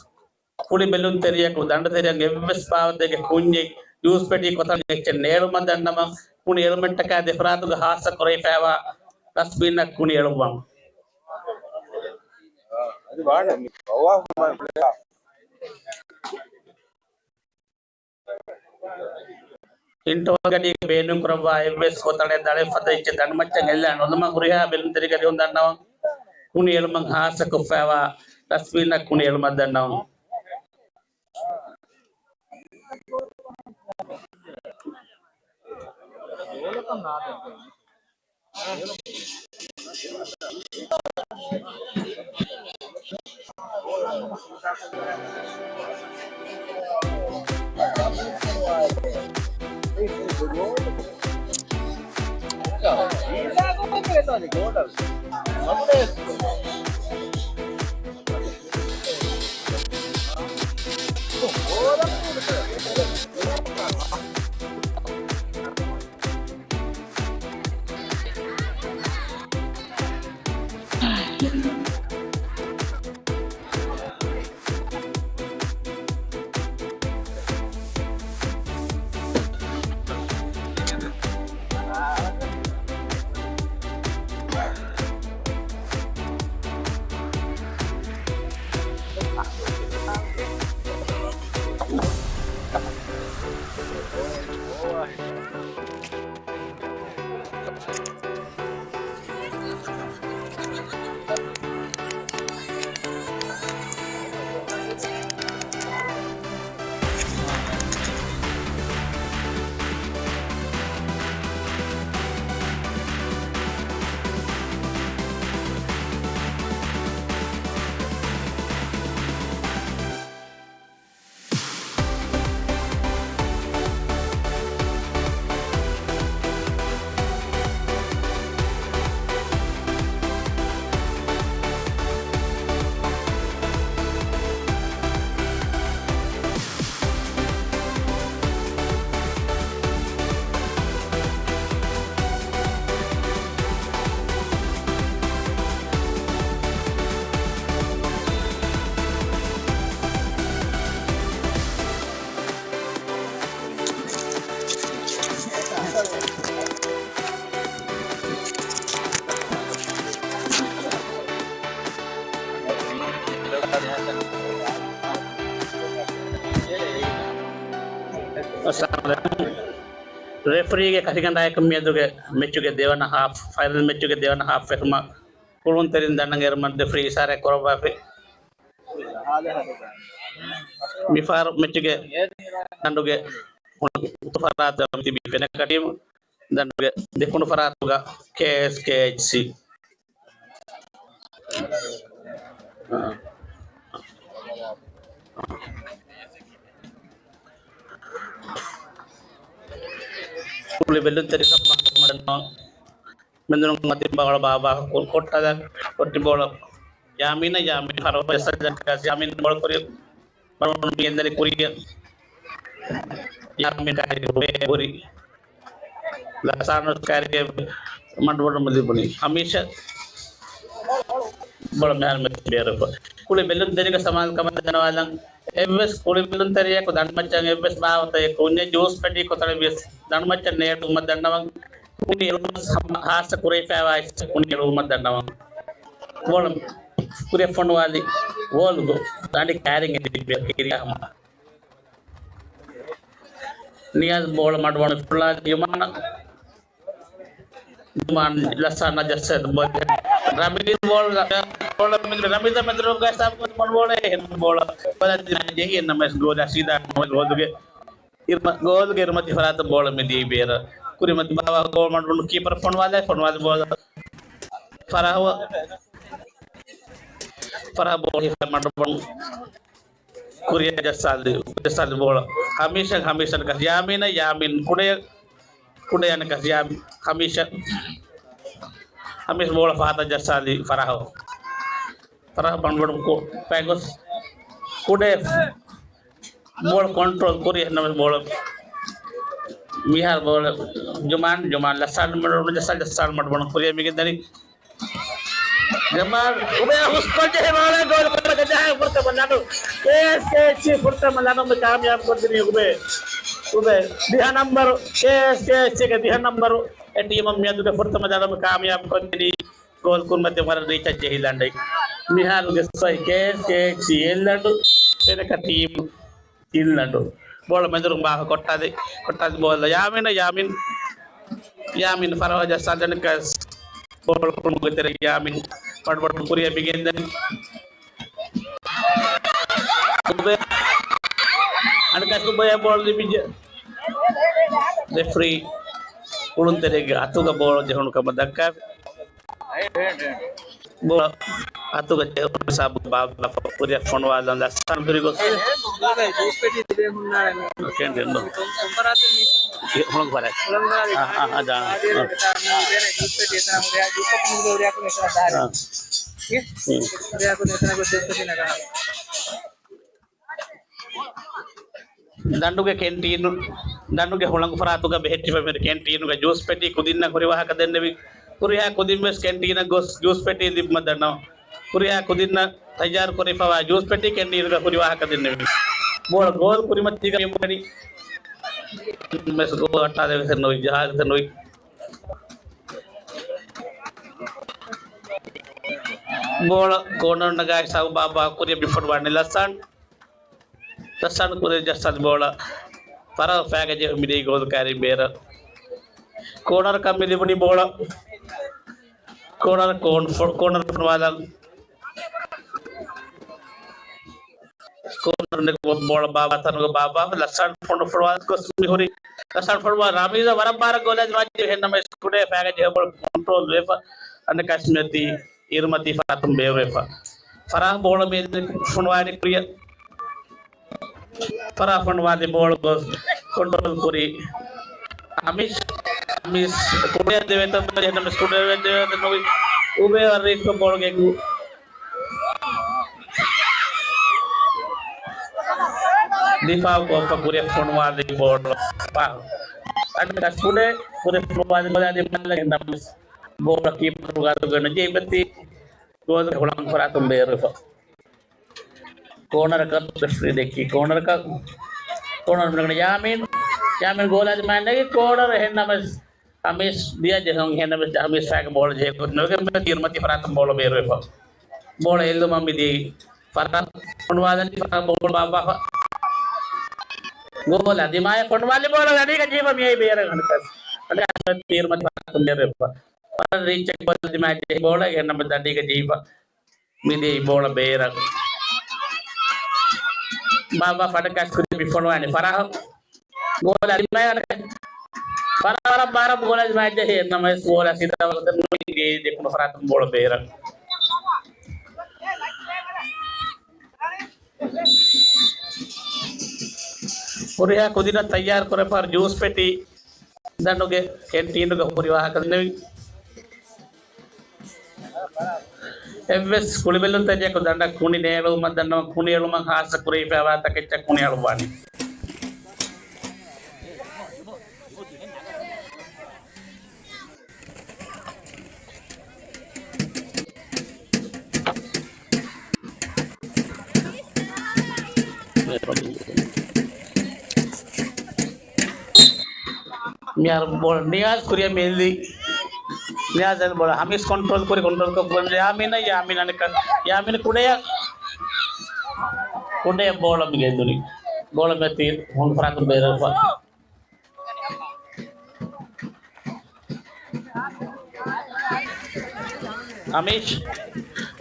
ކުޅި ބެލުންތެރިޔަކު ދަނޑުތެރެއަށް އެއްވެސް ބާވަތެއްގެ ކުންޏެއް ޔޫސް ޕެޓީ ކޮތަޅަށް އެއްޗެއް ނޭޅުމަށް ދަންނަވަން. ކުނި އެޅުމަށްޓަކާ ދެފަރާތުގެ ހާއްސަ ކުރެވިފައިވާ ޑަސްބިންއަށް ކުނި އެޅުއްވަން. އިންޓަވަލް ގަޑީގަ ބޭނުންކުރައްވާ އެއްވެސް ކޮތަޅެއް ދަޅެއް ފަދަ އެއްޗެއް ދަނޑުމައްޗަށް އެއްލާ ނުލުމަށް ހުރިހާ ބެލުންތެރިންގެ އަރިހުން ދަންނަވަން. ކުނި އެޅުމަށް ހާއްސަ ކޮށްފައިވާ ޑަސްބިންއަށް ކުނި އެޅުމަށް ދަންނަވަން. އައްސަލާމު ޢަލައިކުމް. ރެފްރީގެ ކަށިގަނޑާއެކު މިއަދުގެ މެޗުގެ ދެވަނަ ހާފް، ފައިނަލް މެޗުގެ ދެވަނަ ހާފް ފެށުމަށް ކުޅުންތެރިން ދަނޑަށް އެރުމަށް ރެފްރީ އިޝާރާތް ކުރައްވާފި. މިފަހަރު މެޗުގެ ދަނޑުގެ އުތު ފަރާތުގަ ތިބީ ފެނަކަ ޓީމު، ދަނޑުގެ ދެކުނު ފަރާތުގަ ކޭއެސްކޭއެޗްސީ. ކުޅި ބެލުންތެރިކަމަށް މެންދުނު މަތިން ބޯޅަ ބާބާ ކޮށްޓަލަ ކޮށްޓި ބޯޅަ ޔާމީނަށް، ޔާމީން ފަރުވާ ޖައްސާލި ޖައްސާލި ޔާމީން ބޯޅަ ކުރި މަޑުވަން ގެންދަނީ ކުރިއަށް. ޔާމީން ކާރި ހުރޭ ހުރި. ލަސާނުސް ކާރި މަޑުވަން ލިބުނީ. ހަމީޝަށް ބޯޅަ މިހާރު މެޗް ބޭރުފަ. ކުޅި ބެލުންތެރިންގެ ސަމާލުކަމަށް ދަންނަވާލަން. އެއްވެސް ކުޅި ބެލުންތެރިޔަކު ދަނޑުމައްޗަށް އެއްވެސް ބާވަތަކެއް ކުންޏެއް ޖޫސް ޕެޓީ ކޮތަޅެއް ވިޔަސް ދަނޑުމައްޗަށް ނޭޅުމަށް ދަންނަވަން. ކުނި އެޅުމަށް ހާއްސަ ކުރެވިފައިވާ އެއްޗެއް ކުނި އެޅުމަށް ދަންނަވަން. ބޯޅަ ކުރިއަށް ފޮނުވާލި ގޯލްގޯ. ދަނޑި ކާރިން އެދި ބޭރު ކިރިޔާ ހަމަ. ނިޔާޒް ބޯޅަ މަޑުވަން ފުޅާލި ޔުމާނަށް. ޔުމާން ލަސާނަށް ޖައްސައިދިން ބޯޅަ. ރަމީޒް ބޯޅަ، ބޯޅަ މެދު، ރަމީޒާ މެދު ރޮއްގަ ސާބު ކޮށް ބޯޅަ އެހެން ބޯޅަ. ބަލަ ދިނާ ޖެހި އެން އެމް އެސް ގޯލަށް ސީދާ ގޯލުގެ އިރުމަ، ގޯލުގެ އިރުމަތީ ފަރާތަށް ބޯޅަ މިދިޔައީ ބޭރަށް. ކުރިމަތި ބާވާ ގޯލް މަޑުވަން ކީޕަރަށް ފޮނުވާލާ، ފޮނުވާލި ބޯޅަ. ފަރަހަވަ، ފަރަހަ ބޯޅަ ހިފާ މަޑުވަން. ކުރިއަށް ޖައްސާލި، ޖައްސާލި ބޯޅަ. ހަމީޝަށް، ހަމީޝަށް އަނެކަސް ޔާމީނަށް، ޔާމީން ކުޑަ، ކުޑަ އަނެކަސް ޔާމީން، ހަމީޝަށް، ހަމީޝް ބޯޅަ ފަހަތަށް ޖައްސާލި ފަރަހަށް. ފަރަހަށް ބަނޑުބަޑު ކޮ، ފައިގޮސް ކުޑަ ބޯޅަ ކޮންޓްރޯލް ކުރި އެހެންނަމަވެސް ބޯޅަ މިހާރު ބޯޅަ ޖުމާން، ޖުމާން ލަސާން މަޑު، ޖައްސާ، ޖައްސާން މަޑު ބަނޑު ކުރިއަށް މިގެންދަނީ. ޖަމާލް އުބޭ ހުސްކޮށް ޖެހި ބޯޅަ ގޯލް ކުރިމަތި ޖަހާ ފުރަތަމަ ލަނޑު. ކޭއެސްކޭއެޗްސީ ފުރަތަމަ ލަނޑު ކާމިޔާބު ކޮށްދިނީ އުބޭ. އުބޭ ދިހަ ނަންބަރު، ކޭއެސްކޭއެޗްސީގެ ދިހަ ނަންބަރު އެ ޓީމަށް މިއަދުގެ ފުރަތަމަ ލަނޑު ކާމިޔާބު ކޮށްދިނީ ގޯލް ކުރިމަތި ވަރަށް ރީޗަށް ޖެހި ލަނޑެއް. މިހާރުގެ ސްކޯ ކޭއެސްކޭއެޗްސީ އެއް ލަނޑު، ފެނަކަ ޓީމް ތިން ލަނޑު. ބޯޅަ މެދުރު ބާހަ ކޮށްޓާލި، ކޮށްޓާލި ބޯޅަ ޔާމީނަށް، ޔާމީން، ޔާމީން ފަރަހަށް ޖައްސާލި އަނެކަސް ބޯޅަ ކުރުމުގެ ތެރޭ ޔާމީން ބަޑުބަޑު ކުރިއަށް މިގެންދަނީ. އުބޭ، އަނެކަސް އުބޭއަށް ބޯޅަ ލިބިއްޖެ. ރެފްރީ ކުޅުންތެރިއެއްގެ އަތުގަ ބޯޅަ ޖެހުނު ކަމަށް ދައްކާފި. ބޯޅަ އަތުގަ ޖެހުނު ހިސާބު ބާ، ބާ، ކުރިއަށް ފޮނުވާލަން ލަސްކަން ފިރިގޮސް. ކެންޓީން ނު. ހުޅަނގު ފަރާތް. އާ، އާ، އާ، ދާ. އާ. ދަނޑުގެ ކެންޓީނު، ދަނޑުގެ ހުޅަނގު ފަރާތުގަ ބެހެއްޓިފަ މި ކެންޓީނުގަ ޖޫސް ޕެޓީ ކުދިންނަށް ހުރި ވާހަކަ ދެންނެވި. ހުރިހާ ކުދިން ވެސް ކެންޓީނަށް ގޮސް ޖޫސް ޕެޓީ ލިބުމަށް ދަންނަވަން. ހުރިހާ ކުދިންނަށް ތައްޔާރު ކުރެވިފަވާ ޖޫސް ޕެޓީ ކެންޓީނުގަ ހުރި ވާހަކަ ދެންނެވި. ބޯޅަ ގޯލް ކުރިމަތީގަ މި ބުނަނީ. މެސް ގޯލް އައްޓާލެވި ނުވި، ޖަހާލެވި ނުވި. ބޯޅަ ކޯނަރު ނަގާ ހިސާބު ބާ، ބާ ކުރިއަށް މި ފޮނުވާނީ ލަސްކަން. ލަސްކަން ކުރި ޖައްސާލި ބޯޅަ ފަރަހަށް ފައިގަ ޖެހުން މިދިޔައީ ގޯލް ކާރި ބޭރަށް. ކޯނަރަކަށް މި ލިބުނީ ބޯޅަ. ކޯނަރ، ކޯން، ފޮ-، ކޯނަރ ފޮނުވާލަން. ކޯނަރު ނެގުމަށް ބޯޅަ ބާބާ ތަނުގަ ބާބާ ލަސްކަން ފޮނު ފޮނުވާ ގޮސް މި ހުރި. ލަސްކަން ފޮނުވާ ރަމީޒަށް ވަރަށް ބާރަށް ގޯލާ މާޗް އެހެންނަމަވެސް ކުޑަ ފައިގަ ޖެހި ބޯޅަ ކޮންޓްރޯލް ވެފަ. އަނެކަސް މިއޮތީ އިރުމަތީ ފަރާތުން ބޭރުވެފަ. ފަރާހް ބޯޅަ މި ފޮނުވާލި ކުރިއަށް. ފަރާހް ފޮނުވާލި ބޯޅަ ގޮސް ކޮންޓްރޯލް ކުރީ އަމީސް. އަމީސް ކުޑައަށް ދެވޭތޯ އެހެންނަމަވެސް ކުޑައަށް ދެވޭތޯ ނުވި. އުބޭ ވަރަށް ރީތިކޮށް ބޯޅަ ގެއްގު. ދިފާއު ކޮށްފަ ކުރިއަށް ފޮނުވާލި ބޯޅަ. އަނެކަސް ކުޑަ ކުރިއަށް ފޮނުވާލި ބޯޅަ ދިމާލަށް އެހެންނަމަވެސް ބޯޅަ ކީޕަރު ގާތުގަ ނުޖެހި މިއޮތީ ގޯލްގެ ހުޅަނގު ފަރާތުން ބޭރުވެފަ. ކޯނަރަކަށް ރެފްރީ ދެއްކި. ކޯނަރަކަށް، ކޯނަރު ނަގަނީ ޔާމީން. ޔާމީން ގޯލާ ދިމާއަށް ނެގި ކޯނަރު އެހެންނަމަވެސް އަމީސް ދިޔަ ޖެހުން އެހެންނަމަވެސް އަމީސް ފައިގަ ބޯޅަ ޖެހި ކުރި ނުވެގެން މި ތި އިރުމަތީ ފަރާތުން ބޯޅަ ބޭރުވެފަ. ބޯޅަ އެއްލުމަށް މިދިޔައީ ފަރާ ފޮނުވާލަނީ ފަރާ ބޯޅަ ބާއްވާފަ. ގޯލާ ދިމާއަށް ފޮނުވާލި ބޯޅަ ދަނޑީގަ ޖެހިފަ މިއައީ ބޭރަށް އަނެކަސް. އަނެކަސް ތި އިރުމަތީ ފަރާތުން ބޭރުވެފަ. ފަރާ ރީޗް ގޯލާ ދިމާއަށް ޖެހި ބޯޅަ އެހެންނަމަވެސް ދަނޑީގަ ޖެހިފަ. މިދިޔައީ ބޯޅަ ބޭރަށް. ބާބާ ފަޑަކާސް ކުރި މި ފޮނުވާނީ ފަރާހަށް. ގޯލާ ދިމާއަށް އަނެކަސް. ފަރާހަށް ވަރަށް ބާރަށް ގޯލާ ދިމާއަށް ޖެހި އެހެންނަމަވެސް ގޯލާ ސީދާ ވަގުތަށް ނުވި ދެކުނު ފަރާތުން ބޯޅަ ބޭރަށް. ހުރިހާ ކުދިންނަށް ތައްޔާރު ކުރެފަ ޖޫސް ޕެޓީ ދަނޑުގެ ކެންޓީނުގަ ހުރި ވާހަކަ ދެންނެވި. އެއްވެސް ކުޅިބެލުންތެރިޔަކު ދަނޑަށް ކުނި ނޭޅުވުމަށް ދަންނަވަން، ކުނި އެޅުމަށް ހާއްސަ ކުރެވިފައިވާ ތަކެއްޗަށް ކުނި އަޅުއްވާނީ. މިހާރު ބޯޅަ ނިޔާޒް ކުރިއަށް މި އެއްލި. ނިޔާޒް އަށް ބޯޅަ ހަމީސް ކޮންޓްރޯލް ކުރި، ކޮންޓްރޯލް ކޮށްފަ ޔާމީނަށް، ޔާމީން އަނެއްކާ، ޔާމީން ކުޑަޔަށް، ކުޑަޔަށް ބޯޅަ މި ގެންދުނި. ބޯޅަ މިއޮތީ ހުން ފަރާތުން ބޭރަށް. ހަމީސް،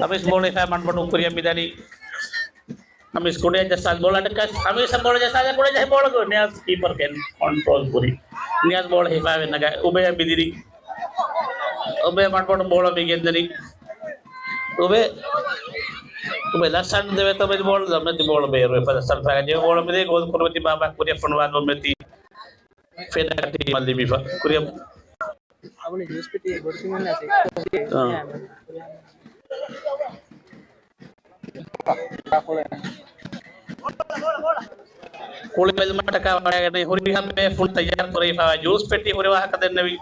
ހަމީސް ބޯޅަ ހިފާ މަންބަނޑު ކުރިއަށް މިދަނީ. ހަމީސް ކުޑަޔަށް ޖައްސާލި ބޯޅަ އަނެއްކާ، ހަމީސް ބޯޅަ ޖައްސާލި ކުޑަ ޖަހި ބޯޅަ ނިޔާޒް ކީޕަރ ކެން ކޮންޓްރޯލް ކުރި. ނިޔާޒް ބޯޅަ ހިފާވެ ނަގާ އުބޭ މިދިރި. އުބޭ މަންބަނޑު ބޯޅަ މި ގެންދަނީ. އުބޭ، އުބޭ ލަސްއަން ދެވޭތޯ މެދި ބޯޅަ، މެދި ބޯޅަ ބޭރުވެފަ ލަސްއަން ފައިގަ ޖެހި ބޯޅަ މިދޭ ގޯލް ކުރިމަތީ ބާބާ ކުރިއަށް ފޮނުވާލުމަށް މެދި. ފެނަކަޓީ މަށް ލިބިފަ ކުރިއަށް. އަ. ކުޅި ބެލުމަށްޓަކާ ވަޑައިގަނެ ހުރިހާ ބޭފުޅުން ތައްޔާރު ކުރެވިފައިވާ ޖޫސް ޕެއްޓި ހުރި ވާހަކަ ދެންނެވި.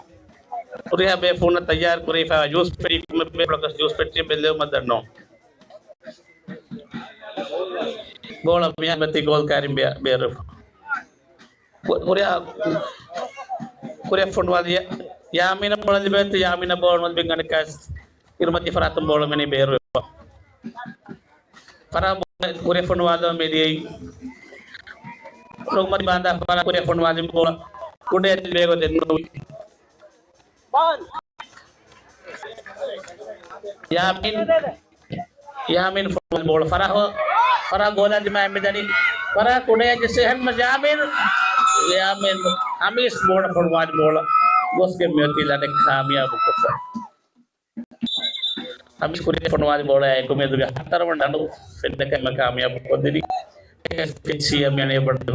ހުރިހާ ބޭފުޅުން ތައްޔާރު ކުރެވިފައިވާ ޖޫސް ޕެއްޓި، ކޮންމެ ބޭފުޅަކަސް ޖޫސް ޕެއްޓި ބެއްލެވުމަށް ދަންނަވަން. ބޯޅަ މިހާ މެދި ގޯލް ކާރިން ބޭ-، ބޭރު. ކު-، ކުރިއަށް، ކުރިއަށް ފޮނުވާލި ޔާމީނަށް ބޯޅަ ލިބޭތީ، ޔާމީނަށް ބޯޅަ ނުލިބި އަނެއްކާސް އިރުމަތީ ފަރާތުން ބޯޅަ މިނީ ބޭރުވެފަ. ފަރާ ބޯޅަ ކުރިއަށް ފޮނުވާލަމުން މިދިޔައީ ރޮގްމަތި ބާންދާ ފަރާ ކުރިއަށް ފޮނުވާލި ބޯޅަ ކުޑައަށް ލިބޭ ގޮތެއް ނުވި. ޔާމީން، ޔާމީން ފޮނުވާލި ބޯޅަ ފަރާ، ފަރާ ގޯލާ ދިމާއަށް މިދަނީ. ފަރާ ކުޑައަށް ޖެއްސޭ ހަންމަ ޔާމީން، ޔާމީން ހަމީސް ބޯޅަ ފޮނުވާލި ބޯޅަ ގޯސްގެ މިއޮތީ ލަނޑެއް ކާމިޔާބު ކޮށްފަ. ހަމީސް ކުރިއަށް ފޮނުވާލި ބޯޅައާއެކު މެދުގެ ހަތަރުވަނަ ލަނޑު ފެންނަކަމަށް ކާމިޔާބު ކޮށްދިނީ އެސްކެޗްސީ އަމިއަނޭ ބަނޑު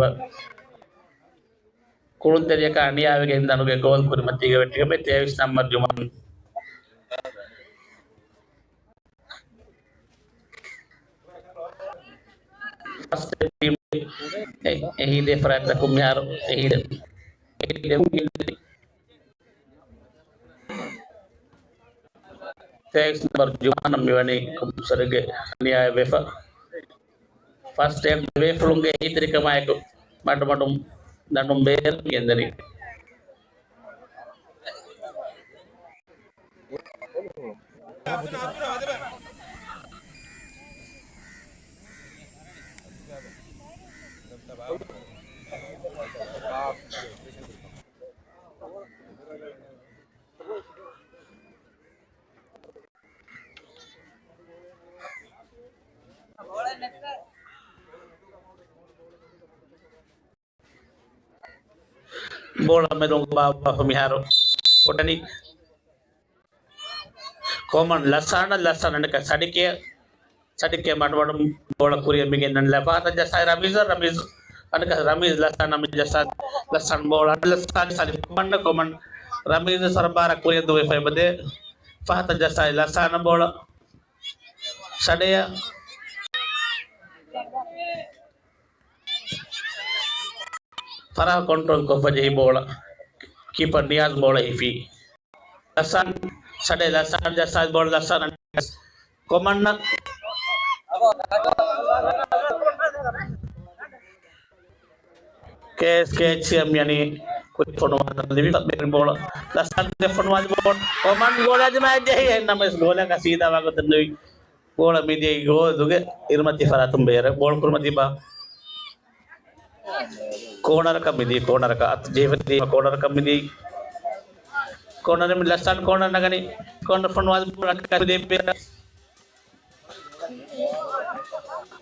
ކުޅުންތެރިޔަކާ އަނިޔާވެގެން ދަނޑުގެ ގޯލް ކުރިމަތީގަ ވެއްޓިގެން ތޭވީސް ނަންބަރު ޖުމާން. ފަސްޓް ޓީމް އެ-، އެހީދޭ ފަރާތްތަކުން މިހާރު އެހީދޭ، އެހީދޭ ތޭވީސް ނަންބަރު ޖުމާނަށް މިވަނީ ކޮމްޕަލްސަރީގެ އަނިޔާއެއް ވެފަ. ފަސްޓް ޓޭމް ދެބޭފުޅުންގެ އެހީތެރިކަމާއެކު މަޑުމަޑުން ދަނޑުން ބޭރު ގެންދަނީ. ބޯޅަ މެދުން ބާއްވާފަ މިހާރު ކޮޓަނި ކޮމަން ލަސާނަ، ލަސާނަ އަނެކަ ސަޑިކެ، ސަޑިކެ މަޑުމަޑު ބޯޅަ ކުރިއަށް މިގެންނަން ލަފާތަ ޖަސާއި ރަމީޒަށް، ރަމީޒް އަނެކަ ރަމީޒް ލަސާނަ މި ޖަސާ، ލަސާން ބޯޅަ ލަސާން ސަލި ކޮމަން، ކޮމަން ރަމީޒް ސަރަބާރަ ކުރިއަށް ދުވެފައި ބަދޭ ފަހަތަ ޖަސާއި ލަސާނަ ބޯޅަ ސަޑެޔަ. ފަރާ ކޮންޓްރޯލް ކޮށްފަ ޖެހި ބޯޅަ. ކީޕަރ ނިޔާޒް ބޯޅަ ހިފީ. ލަސާން ސަޑޭ ލަސާން ޖައްސާ ބޯޅަ ލަސާން ކޮމަންނަށް. ކޭއެސް ކޭއެޗްސީ އަށް މިއަނީ ކުރި ފޮނުވާލަން ލިބި ބޭރު ބޯޅަ. ލަސާން ފޮނުވާލި ބޯޅަ. ކޮމަން ގޯލާ ދިމާއަށް ޖެހި އެހެންނަމަވެސް ގޯލަކަށް ސީދާވާ ގޮތެއް ނުވި. ބޯޅަ މިދިޔައީ ގޯލުގެ އިރުމަތީ ފަރާތުން ބޭރަށް. ބޯޅަ ކުރިމަތީ ބާ. ކޯނަރަކަށް މިދިޔައީ، ކޯނަރަކަށް އަތު ޖެހިފަ ތިބީމަ ކޯނަރަކަށް މިދިޔައީ. ކޯނަރެއް މި ލަސްއަން ކޯނަރ ނަގަނީ. ކޯނަރ ފޮނުވާލި ބޯޅަ އަނެކަ މިދިޔައީ ބޭރަށް.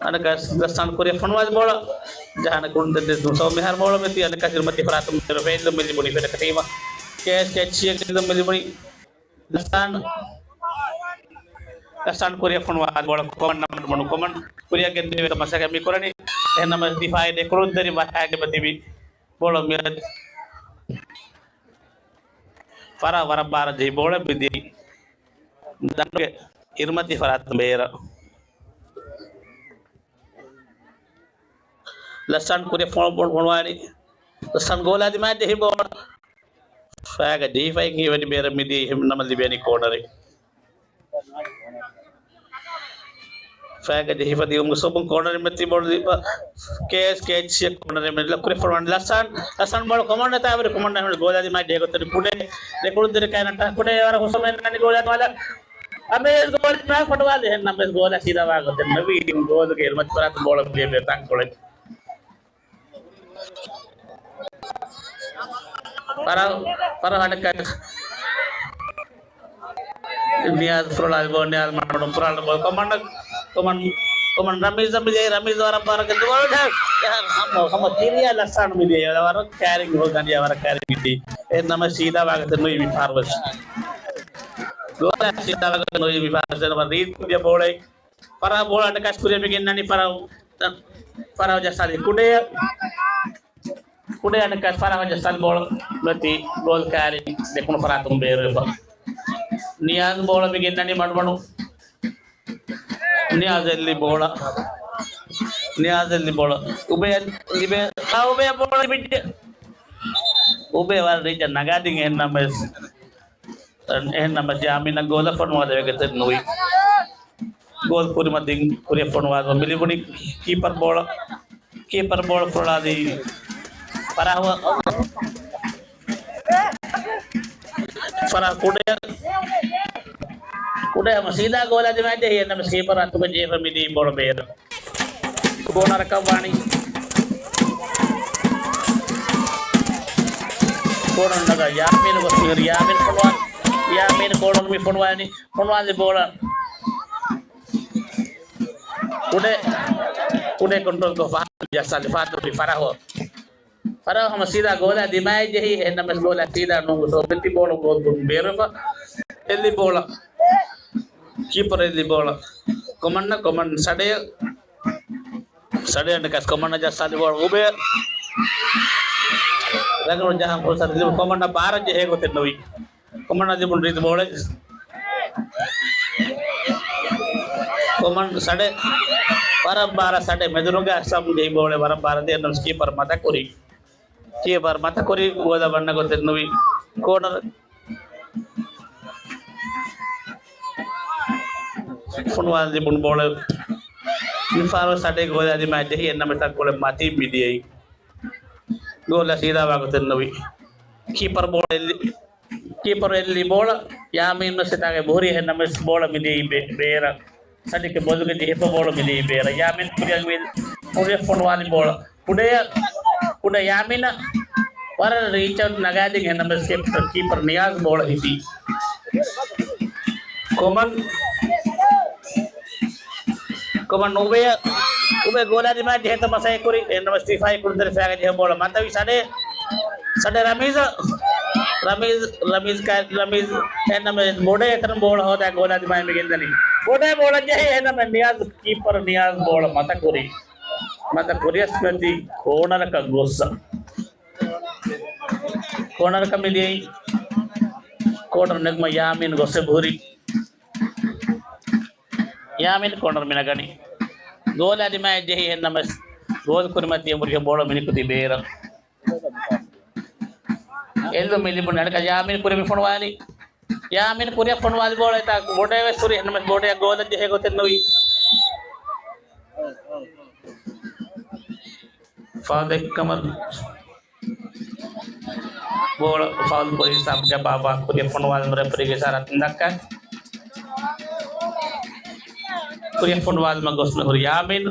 އަނެކަ ލަސްއަން ކުރިއަށް ފޮނުވާލި ބޯޅަ. ޖަހާނެ ކުޅުންތެރި ދެ ދުންސަވަ މިހާރު ބޯޅަ މެދު އަނެކަ އިރުމަތީ ފަރާތުން ބޭރަށް ފެއިލް މި ލިބުނީ ފެނަކަ ޓީމަށް. ކޭއެސް ކޭއެޗްސީ އަށް މި ލިބުނީ. ލަސްއަން، ލަސްއަން ކުރިއަށް ފޮނުވާ ބޯޅަ ކޮމަން ނަމަ މަނު ކޮމަން ކުރިއަށް ގެންދެވޭ މަސައްކަތް މި ކުރަނީ. އެހެންނަމަ ދިފާއީ ދެ ކުޅުންތެރި ވަރަށް ގެބަ ތިބި ބޯޅަ މި ފަރާ ވަރަށް ބާރަށް ޖެހި ބޯޅަ މި ދިޔައީ. ދަނޑުގެ އިރުމަތީ ފަރާތުން ބޭރަށް. ލަސްސާން ކުރިއަށް ފޮނު-، ފޮނުވާނީ. ލަސްސާން ގޯލާ ދިމާއަށް ޖެހި ބޯޅަ. ފައިގަ ޖެހިފައި ހީވަނީ ބޭރަށް މިދިޔައީ އެހެން ނަމަ ލިބޭނީ ކޯނަރެއް. ފައިގަ ޖެހިފަ ދިއުމުގެ ސަބަބުން ކޯނަރެއް މެތި ބޯޅަ ލިބ-، ކޭޗް، ކޭޗް ކޯނަރެއް މެތި ކުރިއަށް ފޮނުވާނީ ލަސްސާން، ލަސްސާން ބޯޅަ ކޮމަން ނަތާ ވެރި ކޮމަން ނަހުން ގޯލާ ދިމާއަށް ޖެހި ގޮތަށް ކުޑޭ، ދެކުޅުން ދެރި ކައި ނައްޓާ ކުޑޭ ވަރަށް ހުސް މެން ނަނި ގޯލާ ދިމާލަށް. އަމޭޒް ގޯލް ފޮނުވާލި އެހެން ނަމަވެސް ގޯލާ ސީދާ ވާ ގޮތެއް ނުވި ގޯލުގެ އިރުމަތި ފަރާތުން ބޯޅަ ލިބޭ ތަންކޮޅެއް. ފަރަހު، ފަރަހު އަނެއްކާ ނިޔާޒް ފުރޮޅާލި ބޯ، ނިޔާޒް މަޑުމަޑުން ފުރޮޅާލި ބޯ. ކޮމަން، ކޮމަން، ކޮމަން ރަމީޒަށް މިދިޔައީ، ރަމީޒް ވަރަށް ބާރަކަށް ދުވަހު ހަމަ، ހަމަ ތިރިޔާ ލަސްސާން މިދިޔައީ. ވަރަށް ކައިރިން ހޯ ގަނޑިޔާ ވަރަށް ކައިރިން މިދިޔައީ. އެހެން ނަމަ ސީދާ ވާގޮތެއް ނުވި މި ފާރުވެސް. ގޯލާ ސީދާ ވާގޮތެއް ނުވި މި ފާރުވެސް. ރީތި ކުދިޔަ ބޯޅައެއް. ފަރާ ބޯޅަ އަނެއްކާސް ކުރިއަށް މި ގެންނަނީ ފަރާ، ފަރާ ޖައްސާލި ކުޑައަށް. ކުޑައަށް އަނެއްކާސް ފަރާ ޖައްސާލި ބޯޅަ މެތި ގޯލް ކާރި ދެކުނު ފަރާތުން ބޭރުވެފަ. ނިޔާޒް ބޯޅަ މި ގެންނަނީ މަޑުމަޑު. ނިޔާޒް އެއްލި ބޯޅަ. ނިޔާޒް އެއްލި ބޯޅަ. އުބޭ ލިބޭ. އާ، އުބޭ ބޯޅަ ލިބިއްޖެ. އުބޭ ވަރަށް ރީތި ނަގާދިން އެހެން ނަމަވެސް. އެހެން ނަމަ ޔާމީނަށް ގޯލަށް ފޮނުވާލެވޭ ގޮތެއް ނުވި. ގޯލް ކުރިމަތިން ކުރިއަށް ފޮނުވާލުމަށް މި ލިބުނީ ކީޕަރ ބޯޅަ. ކީޕަރ ބޯޅަ ފުރޮޅާލީ ފަރާހު. ފަރާހު ކުޑަ، ކުޑަ ހަމަ ސީދާ ގޯލާ ދިމާއަށް ޖެހި އެހެން ނަމަ ކީޕަރ އަތުގަ ޖެހިފަ މިދިޔައީ ބޯޅަ ބޭރަށް. ކޯނަރަކަށް ވާނީ. ކޯނަރު ނަގާ ޔާމީނު ގޮސް މިހުރި. ޔާމީނު ފޮނުވާ، ޔާމީނު ކޯނަރު މި ފޮނުވާލި، ފޮނުވާލި ބޯޅަ. ކުޑަ، ކުޑަ ކޮންޓްރޯލް ކޮށް ފަހަތު ޖައްސާލި ފާތުރި ފަރަހު. ފަރަހު ހަމަ ސީދާ ގޯލާ ދިމާއަށް ޖެހި، އެހެން ނަމަވެސް ގޯލާ ސީދާ ނޫން ގޮސް މެތި ބޯޅަ ގޯލް ބޭރުވެފަ. އެއްލި ބޯޅަ. ކީޕަރ އެއްލި ބޯޅަ. ކޮމަންނަށް، ކޮމަން ސަޑެއަށް. ސަޑެ އަނެއްކާސް ކޮމަންނަށް ޖައްސާލި ބޯޅަ އުބޭ. ރަނގަޅު ޖަހަން ފުރުސަތު ލިބުނު ކޮމަންނަށް ބާރަށް ޖެހޭ ގޮތެއް ނުވި. ކޮމަންނަށް ލިބުނު ރީތި ބޯޅަ. ކޮމަން ސަޑެ. ވަރަށް ބާރަށް ސަޑެ މެދުރޮނގަށް ސަމް ޖެހި ބޯޅަ ވަރަށް ބާރަށް ދޭ ނަމަވެސް ކީޕަރ މަތަ ކުރި. ކީޕަރ މަތަ ކުރި ގޯލަށް ވަންނަ ގޮތެއް ނުވި. ކޯނަރ ފޮނުވާލި ލިބުނު ބޯޅަ. މި ފާރު ސަޑެ ގޯލާ ދިމާއަށް ޖެހި އެހެން ނަމަ ތަންކޮޅެއް މަތީ މިދިޔައީ. ގޯލަށް ސީދާ ވާގޮތެއް ނުވި. ކީޕަރ ބޯޅަ އެއްލި، ކީޕަރ އެއްލި ބޯޅަ ޔާމީން ވެސް ހިތާގައި ބުހުރި އެހެން ނަމަވެސް ބޯޅަ މިދިޔައީ ބޭ-، ބޭރަށް. ސަޑިކެ ބޮލުގެ ޖެހިފަ ބޯޅަ މިދިޔައީ ބޭރަށް. ޔާމީން ކުރިއަށް މި-، ކުރިއަށް ފޮނުވާލި ބޯޅަ. ކުޑައަށް، ކުޑަ ޔާމީނަށް ވަރަށް ރީޗް އައުޓް ނަގާދިން އެހެން ނަމަވެސް ކީޕަރ، ކީޕަރ ނިޔާޒް ބޯޅަ ހިފި. ކޮމަން، ކޮމަން އުބޭ، އުބޭ ގޯލާ ދިމާއަށް ޖެހޭތޯ މަސައްކަތް ކުރި. އެހެން ނަމަވެސް ދިފާއީ ކުޅުންތެރި ފައިގަ ޖެހޭ ބޯޅަ މަތަވި ސަޑެ. ސަޑެ ރަމީޒަށް، ރަމީޒް، ރަމީޒް ކާ-، ރަމީޒް އެހެން ނަމަވެސް ބޮޑޭ އެތަނުން ބޯޅަ ހޯދާ ގޯލާ ދިމާއަށް މި ގެންދަނީ. ބޮޑޭ ބޯޅަ ޖެހި އެހެން ނަމަވެސް ނިޔާޒް ކީޕަރ ނިޔާޒް ބޯޅަ މަތަ ކުރި. މަތަ ކުރިޔަސް މެތި ކޯނަރަކަށް ގޮއްސަ. ކޯނަރަކަށް މި ދިޔައީ. ކޯނަރ ނެގުމަށް ޔާމީން ގޮސް އެބަހުރި. ޔާމީން ކޯނަރ މި ނަގަނީ. ގޯލާ ދިމާއަށް ޖެހި އެހެން ނަމަވެސް ގޯލް ކުރިމަތީ އެބަހުރި ބޯޅަ މި ނިކުތީ ބޭރަށް. އެއްލުން މި ލިބުނު އަނެއްކާ ޔާމީން ކުރިއަށް މި ފޮނުވާލި. ޔާމީން ކުރިއަށް ފޮނުވާލި ބޯޅަ އެތާ ބޮޑޭ ވެސް ހުރި އެހެން ނަމަވެސް ބޮޑޭއަށް ގޯލަށް ޖެހޭ ގޮތެއް ނުވި. ފާދެއްކަމަށް ބޯޅަ ފައުލް ކުރި ހިސާބުގަ ބާއްވާ ކުރިއަށް ފޮނުވާލުމަށް ރެފްރީގެ އިޝާރާތުން ދައްކަ. ކުރިއަށް ފޮނުވާލުމަށް ގޮސް މިހުރި ޔާމީން.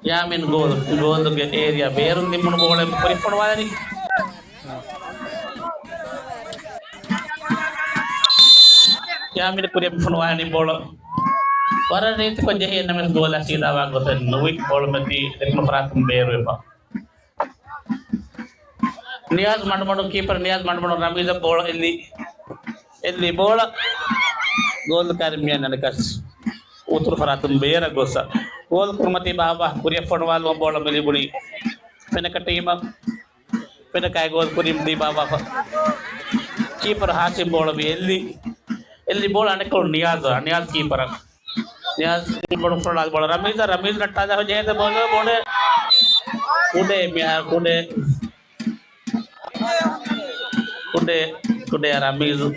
ޔާމީން ގޯލް، ގޯލުގެ އޭރިއާ ބޭރުން ނިމުނު ބޯޅަ ކުރިއަށް ފޮނުވާލަނީ. ޔާމީން ކުރިއަށް ފޮނުވާލަނީ ބޯޅަ. ވަރަށް ރީތިކޮށް ޖެހި އެން އެމް އެސް ގޯލަށް ސީދާވާ ގޮތެއް ނުވި ބޯޅަ މެތީ ދެކުނު ފަރާތުން ބޭރުވެފަ. ނިޔާޒް މަޑުމަޑުން، ކީޕަރ ނިޔާޒް މަޑުމަޑުން ރަމީޒަށް ބޯޅަ އެއްލި، އެއްލި ބޯޅަ. ގޯލު ކާރި މިޔަން އަނެކަސް އުތުރު ފަރާތުން ބޭރަށް ގޮއްސަ. ގޯލް ކުރިމަތީ ބާއްވާ ކުރިއަށް ފޮނުވާލުމަށް ބޯޅަ މި ލިބުނީ ފެނަކަ ޓީމަށް. ފެނަކައި ގޯލް ކުރިމަތީ ބާއްވާފަ. ކީޕަރ ހާޝިމް ބޯޅަ މި އެއްލި. އެއްލި ބޯޅަ އަނެއްކޮޅު ނިޔާޒަށް. ނިޔާޒް ކީޕަރަށް. ނިޔާޒް ކީޕަރު ފުރަނާ ބޯޅަ ރަމީޒަށް. ރަމީޒް ނައްޓާލާ ޖެހޭތަ ބޯޅަ ބޮޑެ. ކުޑޭ މިހާރު ކުޑޭ. ކުޑޭ، ކުޑޭ ރަމީޒު.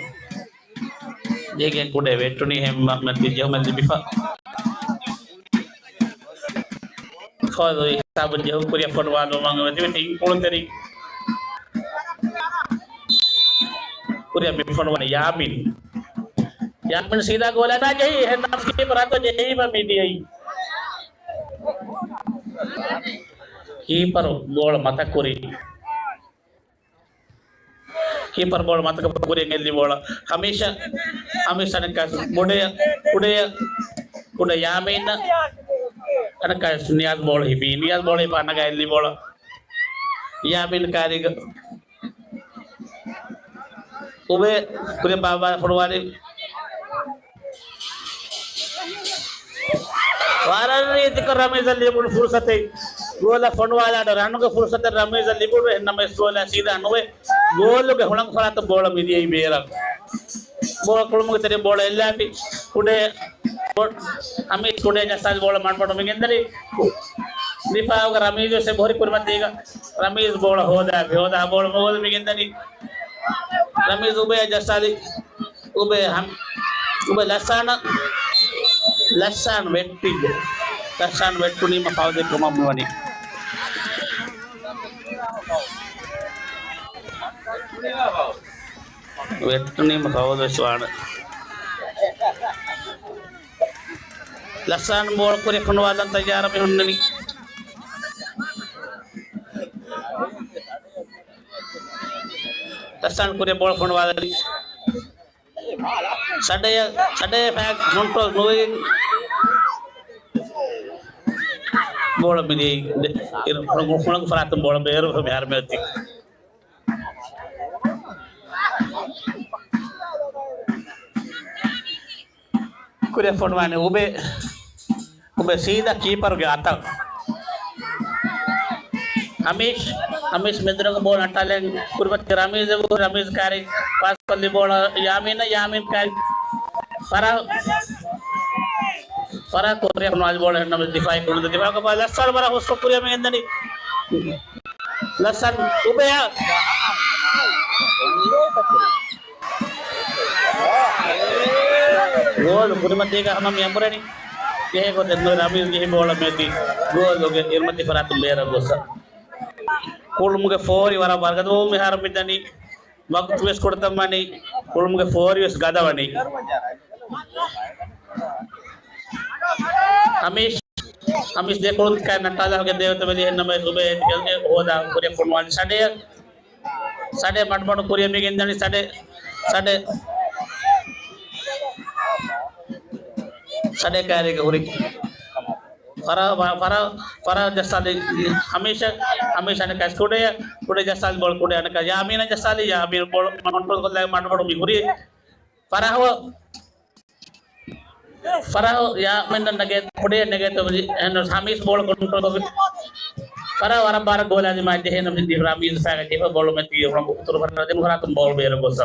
ޖެހިގެން ކުޑޭ ވެއްޓުނީ ހެން މަ-، މަތި ޖެހުމެއް ލިބިފަ. ފައުލު ހިސާބުން ޖެހުން ކުރިއަށް ފޮނުވާލުމަށް ވެދިވެ ތިން ކުޅުންތެރި. ކުރިއަށް މި ފޮނުވާނެ ޔާމީން. ޔާމީން ސީދާ ގޯލަށް ޖެހި، އެހެން ނަމަސް ކީޕަރު އަތު ޖެހީމަ މިދިޔައީ. ކީޕަރު ބޯޅަ މަތަކުރި. ކީޕަރު ބޯޅަ މަތަކުރި ކުރިން އެއްލި ބޯޅަ. ހަމީޝަށް، ހަމީޝް އަނެއްކާ ބޮޑެ، ކުޑެ، ކުޑަ ޔާމީން އަނެއްކާ ނިޔާޒް ބޯޅަ ހިފީ. ނިޔާޒް ބޯޅަ ހިފާ ނަގާ އެއްލި ބޯޅަ. ޔާމީން ކާރީގަ. އުބޭ ކުރި ބާބާ ފޮނުވާލި. ވަރަށް ރީތިކޮށް ރަމީޒަށް ލިބުނު ފުރުސަތެއް. ގޯލަށް ފޮނުވާލާ ރަނުގެ ފުރުސަތެއް ރަމީޒަށް ލިބުނު. އެހެންނަމަވެސް ގޯލާ ސީދާ ނުވެ. ގޯލުގެ ހުޅަނގު ފަރާތުން ބޯޅަ މިދިޔައީ ބޭރަށް. ބޯޅަ ކުޅުމުގެ ތެރެއިން ބޯޅަ އެއްލާފި. ކުޑޭ، ކުޑޭ، ހަމީޝް ކުޑޭ ޖައްސާލި ބޯޅަ މަޑުމަޑު މިގެންދަނީ. ދިފާއުގަ ރަމީޒު ވެސް އެބަހުރި ކުރިމަތީގަ. ރަމީޒް ބޯޅަ ހޯދާފި. ހޯދާ ބޯޅަ މަގޯދު މިގެންދަނީ. ރަމީޒް އުބޭ ޖައްސާލި. އުބޭ ހަމް-، އުބޭ ލައްސާނަށް، ލައްސާން ވެއްޓިއްޖެ. ލައްސާން ވެއްޓުނީމަ ފައުލެއް ކަމަށް މިވަނީ. ވެއްޓުނީމަ ފައުލު ވެސް ވާނެ. ލައްސާން ބޯޅަ ކުރި ފޮނުވާލަން ތައްޔާރަށް މި ހުންނަނީ. ލައްސާން ކުރި ބޯޅަ ފޮނުވާލަނީ. ސަޑޭ، ސަޑޭ ފައި ކޮންޓްރޯލް ނުވެގެން ބޯޅަ މިދިޔައީ އިރު ހުޅަނގު، ހުޅަނގު ފަރާތުން ބޯޅަ ބޭރު މިހާރު މިއޮތީ. ކުރިއަށް ފޮނުވާނެ އުބޭ. އުބޭ ސީދާ ކީޕަރުގެ އަތަށް. ހަމީޝް، ހަމީޝް މެދުރަށް ބޯޅަ ނައްޓާލަން ކުރިމަތި ރަމީޒަށް، ރަމީޒް ކާރި ޕާސް ކޮށްލި ބޯޅަ ޔާމީނަށް، ޔާމީން ކާރި ފަރާ، ފަރާ ކުރިއަށް ފޮނުވާލި ބޯޅަ އެހެންނަމަވެސް ދިފާއީ ކުޅުން، ދިފާއުގަ ލައްސާން ވަރަށް ހުސްކޮށް ކުރިއަށް މިގެންދަނީ. ލައްސާން އުބޭއަށް. ގޯލު ކުރިމަތީގަ ހަމަ މި އަނބުރެނީ. އެހެން ގޮތެއް ނުވެ ރަމީޒް ޖެހި ބޯޅަ މިއޮތީ ގޯލުގެ އިރުމަތީ ފަރާތުން ބޭރަށް ގޮސް. ކުޅުމުގެ ފޯރި ވަރަށް ވަރުގަދަ ވަމުން މިހާރު މިދަނީ. ވަގުތު ވެސް ކުޑަތަން ވަނީ. ކުޅުމުގެ ފޯރި ވެސް ގަދަ ވަނީ. ހަމީޝް، ހަމީޝް ދެ ކުޅުންތެރި ނައްޓާލާ ގެންދެވޭތޯ ބެލި އެހެންނަމަވެސް އުބޭ ހޯދާ ކުރިއަށް ފޮނުވާލި ސަޑޭއަށް. ސަޑޭ މަޑުމަޑު ކުރިއަށް މިގެންދަނީ ސަޑޭ، ސަޑޭ، ސަޑޭ ކާރީގަ ހުރި. ފަރާ، ފަރާ، ފަރާ ޖައްސާލި ހަމީޝަށް، ހަމީޝް އަނެއްކާ ކުޑަޔަށް، ކުޑަ ޖައްސާލި ބޯޅަ ކުޑަ އަނެއްކާ ޔާމީނަށް ޖައްސާލި، ޔާމީން ބޯޅަ ކޮންޓްރޯލް ކޮށްލާ މަޑުމަޑު މި ހުރި. ފަރާހު، ފަރާހު ޔާމީނަށް ނެގޭ، ކުޑަޔަށް ނެގޭތޯ ހަމީޝް ބޯޅަ ކޮންޓްރޯލް ކޮށް. ފަރާހު ވަރަށް ބާރަށް ގޯލާ ދިމާ ޖެހޭނަމަ ދި ރަމީޒް ފައިގަ ޖެހިފަ ބޯޅަ މެތި އުޅަނގު އުތުރު ފަރާތުން ދެމު ފަރާތުން ބޯޅަ ބޭރަށް ގޮސް.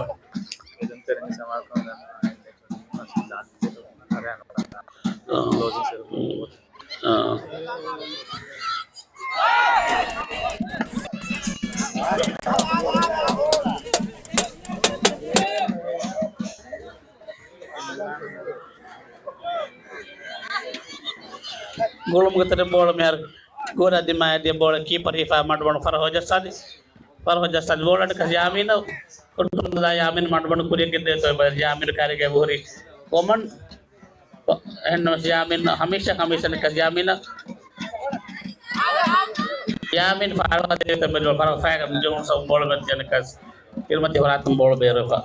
ގުޅުމުގެ ތެރެ ބޯޅަ މިހާރު ގޯލާ ދިމާއަށް ދިޔަ ބޯޅަ ކީޕަރ ހިފާ މަޑުމަޑު ފަރާހު ޖައްސާލި. ފަރާހު ޖައްސާލި ބޯޅަ އަނެއްކާ ޔާމީނަށް ކޮންޓްރޯލް ކޮށްލާ ޔާމީން މަޑުމަޑު ކުރިއަށް ގެންދެވޭތޯ އެބަ ޔާމީން ކާރީގަ އެބަހުރި ކޮމަން. އެހެންނަމަވެސް ޔާމީން ހަމީޝަށް، ހަމީޝަށް އަނެއްކާ ޔާމީނަށް. ޔާމީން ފާޅު ދެވޭތޯ ބެލުން ފަރާހު ފައިގަ ޖެހުނު ސަބަބުން ބޯޅަ މެތި އަނެއްކާ އިރުމަތި ފަރާތުން ބޯޅަ ބޭރުވެފަ.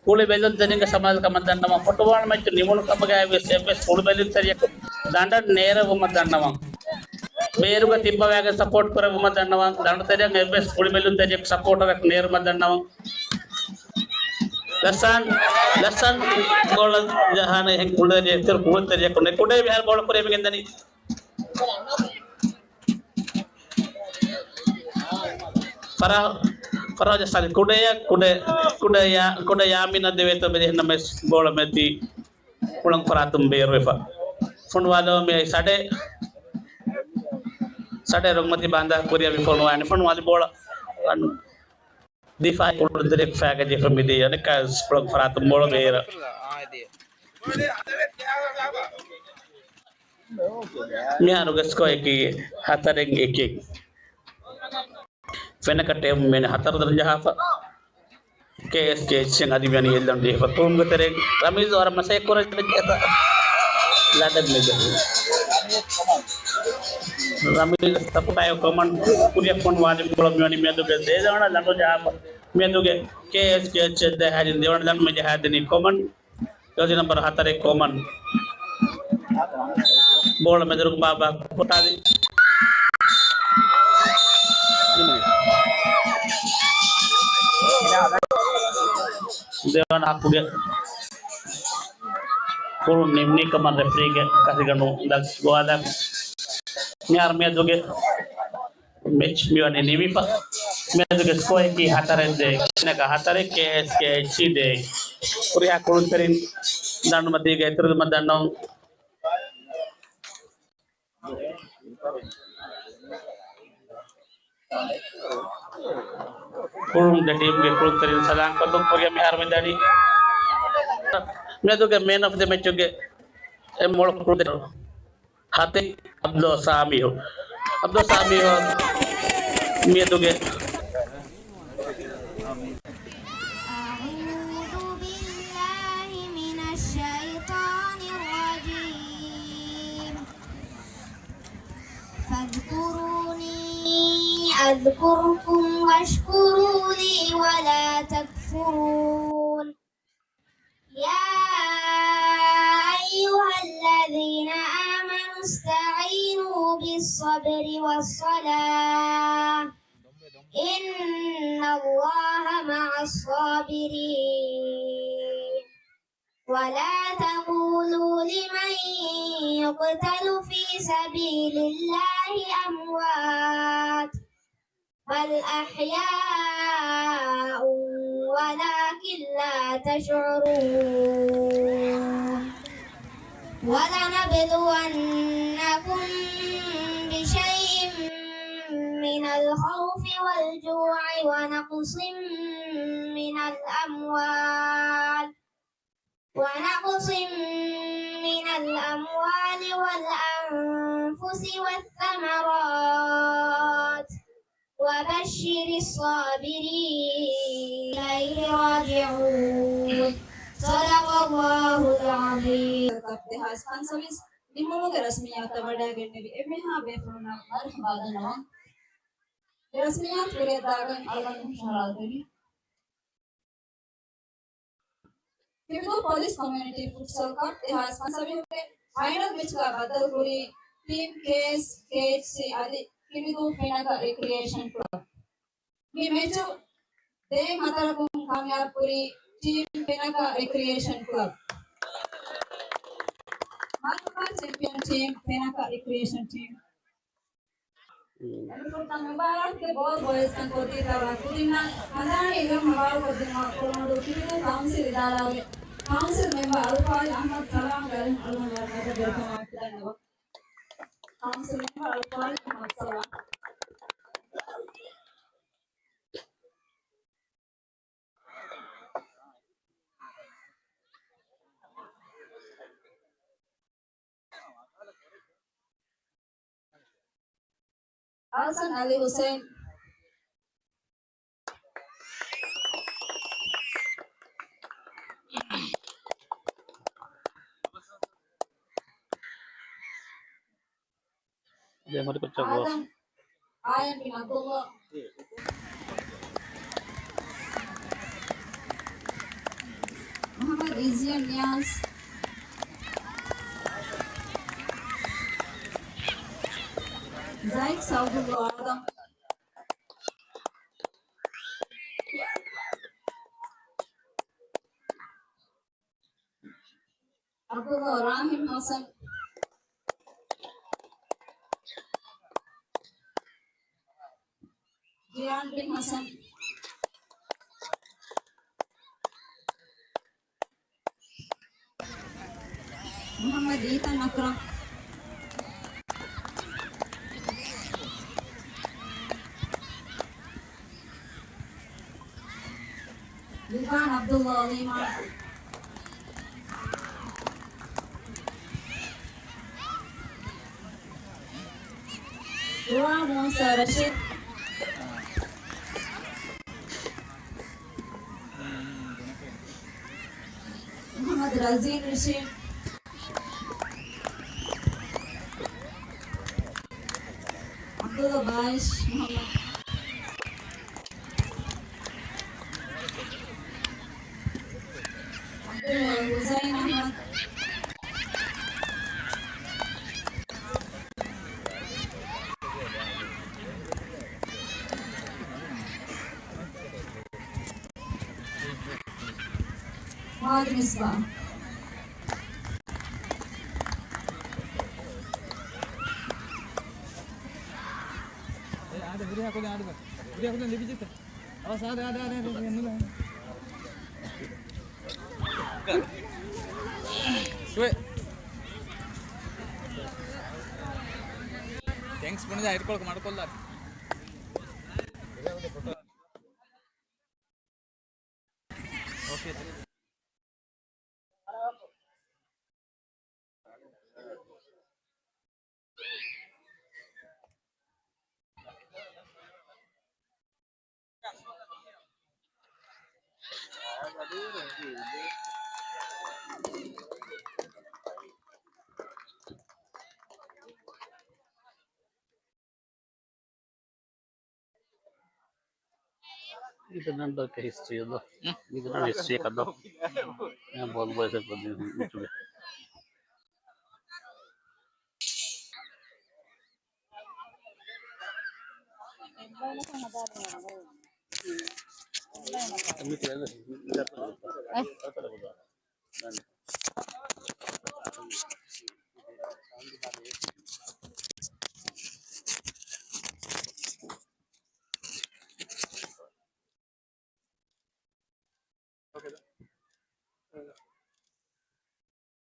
ކުޅި ބެލުންތެރިންގެ ސަމާލުކަމަށް ދަންނަވަން. ފުޓުބޯޅަ މެޗު ނިމުނު ކަމުގައި ވެސް އެއްވެސް ކުޅި ބެލުންތެރިޔަކު ދަނޑަށް ނޭރެވުމަށް ދަންނަވަން. ބޭރުގަ ތިއްބަވާގެން ސަޕޯޓް ކުރެއްވުމަށް ދަންނަވަން. ދަނޑުތެރެއަށް އެއްވެސް ކުޅި ބެލުންތެރިޔަކު ސަޕޯޓަރަކު ނޭރުމަށް ދަންނަވަން. ލައްސާން، ލައްސާން ބޯޅަ ޖަހާނެ އެހެން ކުޅިތެރި، އެތެރެ ކުޅިތެރިޔަކު ނެތް. ކުޑަ މިހާރު ބޯޅަ ކުރިއަށް މިގެންދަނީ. ފަރާ، ފަރާޒް ސާލިހް ކުޑަ، ކުޑަ، ކުޑަ ޔާ-، ކުޑަ ޔާމީނަށް ދެވޭތޯ ބެލި އެހެންނަމަވެސް ބޯޅަ މެދު ހުޅަނގު ފަރާތުން ބޭރުވެފަ. ފޮނުވާލަމުން މިއައީ ސަޑޭ. ސަޑޭ ރުނގުމަތީ ބާންދާ ކުރިއަށް މި ފޮނުވާނެ. ފޮނުވާލި ބޯޅަ ދިފާއީ ކުޅުންތެރިޔަކު ފައިގަ ޖެހިފަ މިދިޔަ އަނެއްކާވެސް ހުޅަނގު ފަރާތުން ބޯޅަ ބޭރަށް. މިހާރުގެ ސްކޯއަކީ ހަތަރެއް އެކެއް. ފެނަކަ ޓީމް މި ހަތަރު ދަނޑު ޖަހާފަ. ކޭއެސް ކޭއެޗްސީ އަދި މި އަންނަނީ އެއް ދަނޑު ޖެހިފަ ކުޅުންގެ ތެރެއިން. ރަމީޒު ވަރަށް މަސައްކަތް ކުރަން ޖެހޭތަ ލަޑެއް މެދު. ރަމީޒު ސަޕްޓައި ކޮމަން ކުރިއަށް ފޮނުވާލި ބޯޅަ މިވަނީ މިއަދުގެ ދެވަނަ ދަނޑު ޖަހާފަ. މިއަދުގެ ކޭއެސް ކޭއެޗްސީ އަށް ޖަހާދިން ދެވަނަ ދަނޑު މި ޖަހާދިނީ ކޮމަން. ޖާޒީ ނަމްބަރު ހަތަރެއް ކޮމަން. ބޯޅަ މެދުރު ބާބާ ކޮޓާލި. ދެވަނަ ހާފުގެ ކުޅުން ނިމުނީ ކަމަށް ރެފްރީގެ ކަށިގަނޑު ދައްކާލަން. މިހާރު މިއަދުގެ މެޗް މިވަނީ ނިމިފަ. މިއަދުގެ ސްކޯއަކީ ހަތަރެއް ދޭއް. ފެނަކަ ހަތަރެއް، ކޭއެސް ކޭއެޗްސީ ދޭއް. ހުރިހާ ކުޅުންތެރިން ދަނޑުމަތީގައި އިތުރުވުމަށް ދަންނަވަން. ކުޅުން ދެ ޓީމްގެ ކުޅުންތެރިން ސަލާން ކޮށްލުން ކުރިއަށް މިހާރު މިދަނީ. މިއަދުގެ މޭން އޮފް ދަ މެޗުގެ އެ މޮޅު ކުޅުންތެރި ހަތެއް އަބްދުﷲ ސާމީހު. އަބްދުﷲ ސާމީހު މިއަދުގެ. أعوذ بالله من الشيطان الرجيم. فاذكروني أذكركم واشكروا لي ولا تكفرون. يا أيها الذين آمنوا استعينوا بالصبر والصلاة إن الله مع الصابرين. ولا تقولوا لمن يقتل في سبيل الله أموات بل أحياء ولكن لا تشعرون. ولنبلونكم بشيء من الخوف والجوع ونقص من الأموال ونقص من الأموال والأنفس والثمرات وبشر الصابرين. إليه راجعون. صدق الله العظيم. ކަޕް ދެހާސް ފަންސަވީސް ނިމުމުގެ ރަސްމިއްޔާތުތައް ވަޑައިގެންނެވި އެންމެހާ ބޭފުޅުންނަށް މަރުޙަބާ ދަންނަވަން. އެ ރަސްމިއްޔާތު ކުރިއަށްދާގެން އަޅުގަނޑު ހުށަހަޅާލެވި. ކިބިދޫ ޕޮލިސް ކޮމިއުނިޓީ ފުޓްސަލް ކަޕް ދެހާސް ފަންސަވީހުގެ ފައިނަލް މެޗްގަ ބައްދަލުކުރީ ޓީމް ކޭއެސް ކޭއެޗްސީ އަދި ކިބިދޫ ފެނަކަ ރެކްރިއޭޝަން ކްލަބް. މި މެޗު ދޭއް ހަތަރަކުން ކާމިޔާބުކުރީ ޓީމް ފެނަކަ ރެކްރިއޭޝަން ކްލަބް. މަރުޙަބާ ޗެމްޕިއަން ޓީމް ފެނަކަ ރެކްރިއޭޝަން ޓީމް. އެންމެ ފުރަތަމަ މުބާރާތުގެ ބޯލް ބޮއިޒްކަން ކޮށްދީފައިވާ ކުދިންނަށް ހަނދާނީ އިލްހާމް ހަވާލުކޮށްދިނުމަށް ކުޅުމަޑު ކިބިދޫ ކައުންސިލް އިދާރާގެ ކައުންސިލް މެމްބަރ އަލްފާޟިލް އަޙްމަދު ސަލާމްގެ އަރިހުން އަޅުގަނޑު ވަރަށް މަދަދު ދެއްވުމަށް ވަކިލަންނަވަން. ކައުންސިލް މެމްބަރ އަލްފާޟިލް އަޙްމަދު ސަލާމް. އަޙްސަން އަލީ ހުސެން. ދެމަރި ކޮއްޗަށް ގޯސް. އާދަމް އާޔަން ބިން އަބްދުﷲ. މުޙައްމަދު އިޒްޔަން ނިޔާޒް. ޒައިކް ސައުދުﷲ އާދަމް. އަބްދުﷲ ރާހިމް ޙަސަން، ޒިޔާން ބިން ޙަސަން، މުޙައްމަދު އީތަން އަކްރަމް. ލިފާން ޢަބްދުﷲ އަލީމާ. ރުވާ މޫސާ ރަޝީދު. މުޙައްމަދު ރަޒީން ރަޝީދު. ޢަބްދުﷲ ބާއިޝް މުޙައްމަދު. ޢަބްދުﷲ ޙުސައިން އަޙްމަދު. މުޙައްމަދު މިޞްބާޙް. އާދެ، ހުރިހާ ކުދިން އާދެ ބަ. ހުރިހާ ކުދިން ލިބިޖެތަ؟ އަވަސް އާދެ، އާދެ، އާދެ، އާދެ، ނުލާ. ސުވެ. ތެންކްސް ބުނެދާ އިރުކޮޅަކު މަޑުކޮށްލާ. އޯކޭ. މިގަނޑަކަށް ހިސްޓްރީއެއް ދޯ؟ މިގަނޑަކަށް ހިސްޓްރީއަކަށް ދޯ؟ އެ ބޯލް ބޮއިސް އެއް ކޮށްދިން ހުން އުތުގެ.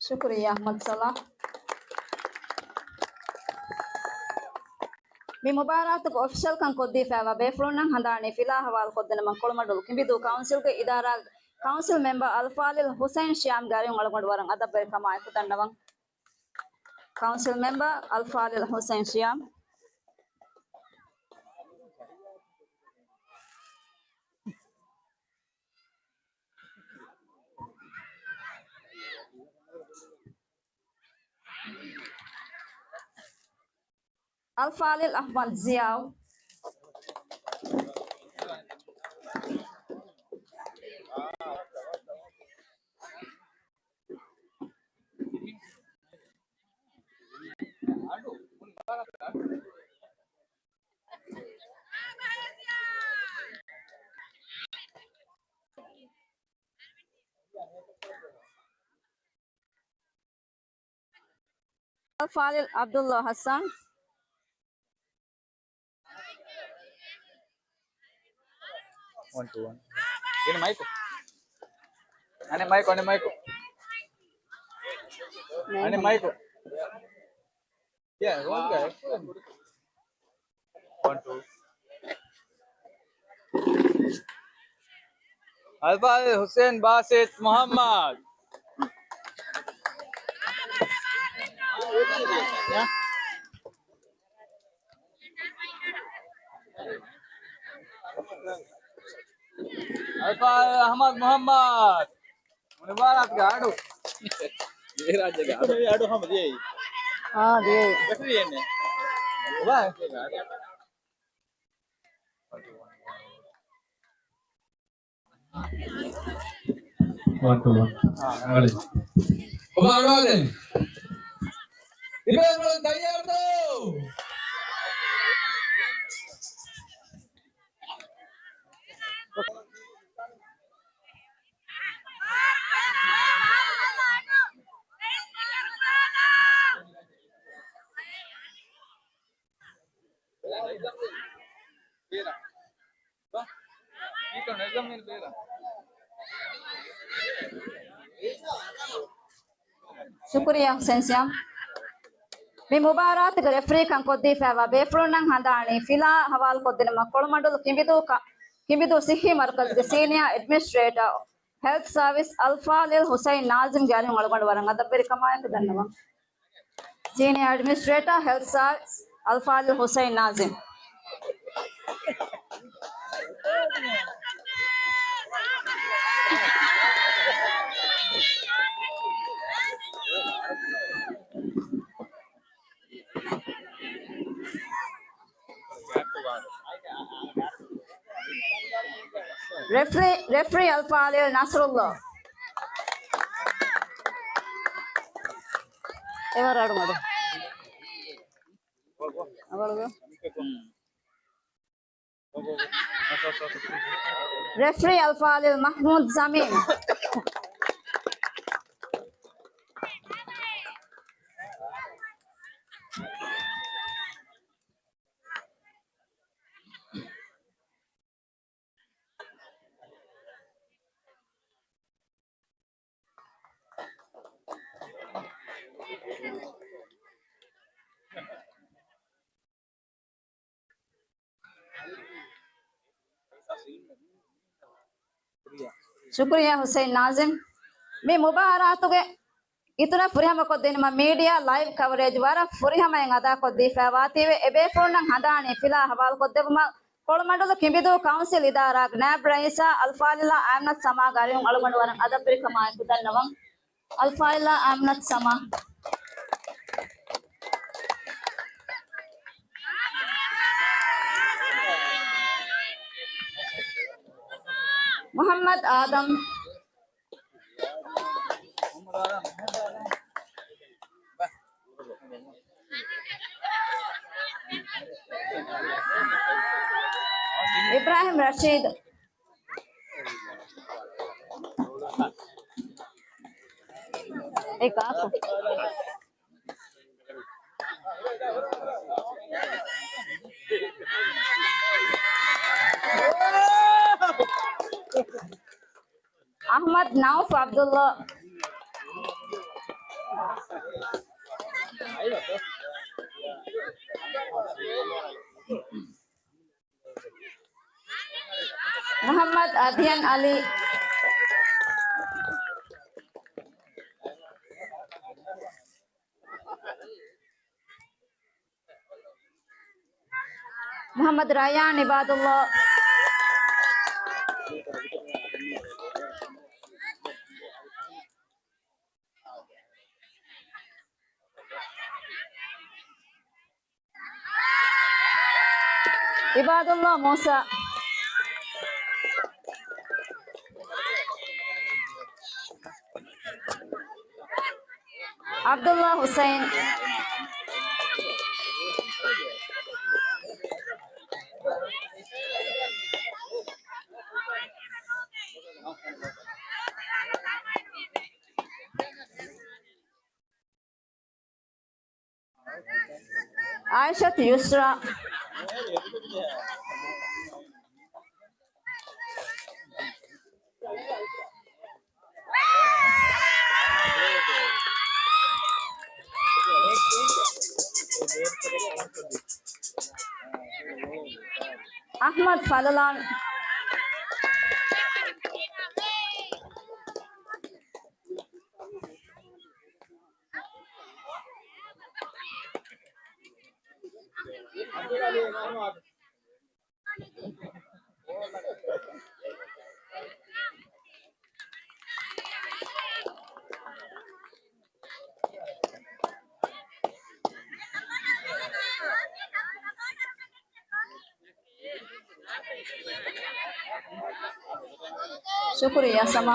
ޝުކުރިއްޔާ އަޙްމަދު ޞަލާޙް. މި މުބާރާތުގެ އޮފިޝަލްކަން ކޮށްދީފައިވާ ބޭފުޅުންނަށް ހަނދާނީ ފިލާ ހަވާލު ކޮށްދިނުމަށް ކޮޅުމަޑުލު ކިނބިދޫ ކައުންސިލްގެ އިދާރާގެ ކައުންސިލް މެމްބަރ އަލްފާޟިލް ޙުސައިން ޝިޔާމްގެ އަރިހުން އަޅުގަނޑު ވަރަށް އަދަބުވެރިކަމާއެކު ދަންނަވަން. ކައުންސިލް މެމްބަރ އަލްފާޟިލް ޙުސައިން ޝިޔާމް. އަލްފާޟިލް އަޙްމަދު ޒިޔާއު. އަލްފާޟިލް ޢަބްދުﷲ ޙަސަން. ވަން ޓޫ ވަން. އަނެއް މައިކު. އަނެއް މައިކު، އަނެއް މައިކު. އަނެއް މައިކު. Yeah, one guy. One, two. އަލްފާޟިލް ޙުސައިން ބާސިތް މުޙައްމަދު. އަލްފާޟިލް އަޙްމަދު މުޙައްމަދު. މުބާރާތުގެ އަޑު. ދިވެހިރާއްޖޭގެ އަޑު. އަޑު ހަމަ ދިޔައީ. އާ، ދިޔައީ. ބެޓްރީ އެންނެ. ބާ. ވަން ޓޫ ވަން. އާ. އަޅެ. އޮބާ އަޑުވާލެ. ތިބޭފުޅުން ތައްޔާރުތޯ؟ ޝުކުރިއްޔާ ހުސެން ސިޔާމް. މި މުބާރާތުގެ ރެފްރީކަން ކޮށްދީފައިވާ ބޭފުޅުންނަށް ހަނދާނީ ފިލާ ހަވާލުކޮށްދިނުމަށް ކޮޅުމަޑުލު ކިނބިދޫ ކަ-، ކިނބިދޫ ސިއްހީ މަރުކަޒުގެ ސީނިއާ އެޑްމިނިސްޓްރޭޓަރ ހެލްތް ސާވިސް އަލްފާޟިލް ހުސައިން ނާޒިމްގެ އަރިހުން އަޅުގަނޑު ވަރަށް އަދަބުވެރިކަމާއެކު ދަންނަވަން. ސީނިއާ އެޑްމިނިސްޓްރޭޓަރ ހެލްތް ސާވިސް އަލްފާޟިލް ހުސައިން ނާޒިމް. ރެފްރީ، ރެފްރީ އަލްފާޟިލް ނަސްރުﷲ. އެވަރަށް އަޑު މަޑު. ރެފްރީ އަލްފާޟިލް މަޙްމޫދު ޒަމީން. ޝުކުރިއްޔާ ހުސެއިން ނާޒިމް. މި މުބާރާތުގެ އިތުރަށް ފުރިހަމަކޮށްދިނުމަށް މީޑިއާ ލައިވް ކަވަރޭޖް ވަރަށް ފުރިހަމައިން އަދާކޮށްދީފައިވާތީވެ، އެބޭފުޅުންނަށް ހަނދާނީ ފިލާ ހަވާލުކޮށްދެއްވުމަށް ކޮޅުމަޑުލު ކިނބިދޫ ކައުންސިލް އިދާރާގެ ނާއިބް ރައީސާ އަލްފާޟިލާ އާމިނަތު ސަމާގެ އަރިހުން އަޅުގަނޑު ވަރަށް އަދަބުވެރިކަމާއެކު ދަންނަވަން. އަލްފާޟިލާ އާމިނަތު ސަމާ. މުޙައްމަދު އާދަމް. އިބްރާހިމް ރަޝީދު. އެ ކާކު. އަޙްމަދު ނައުފް ޢަބްދުﷲ. މުޙައްމަދު އަދްޔަން ޢަލީ. މުޙައްމަދު ރައްޔާން ޢިބާދުﷲ. ޢިބާދުﷲ މޫސާ. ޢަބްދުﷲ ޙުސައިން. ޢާއިޝަތު ޔުސްރާ. އަޙްމަދު ފަލުލާން. ޝުކުރިއްޔާ ސަމާ.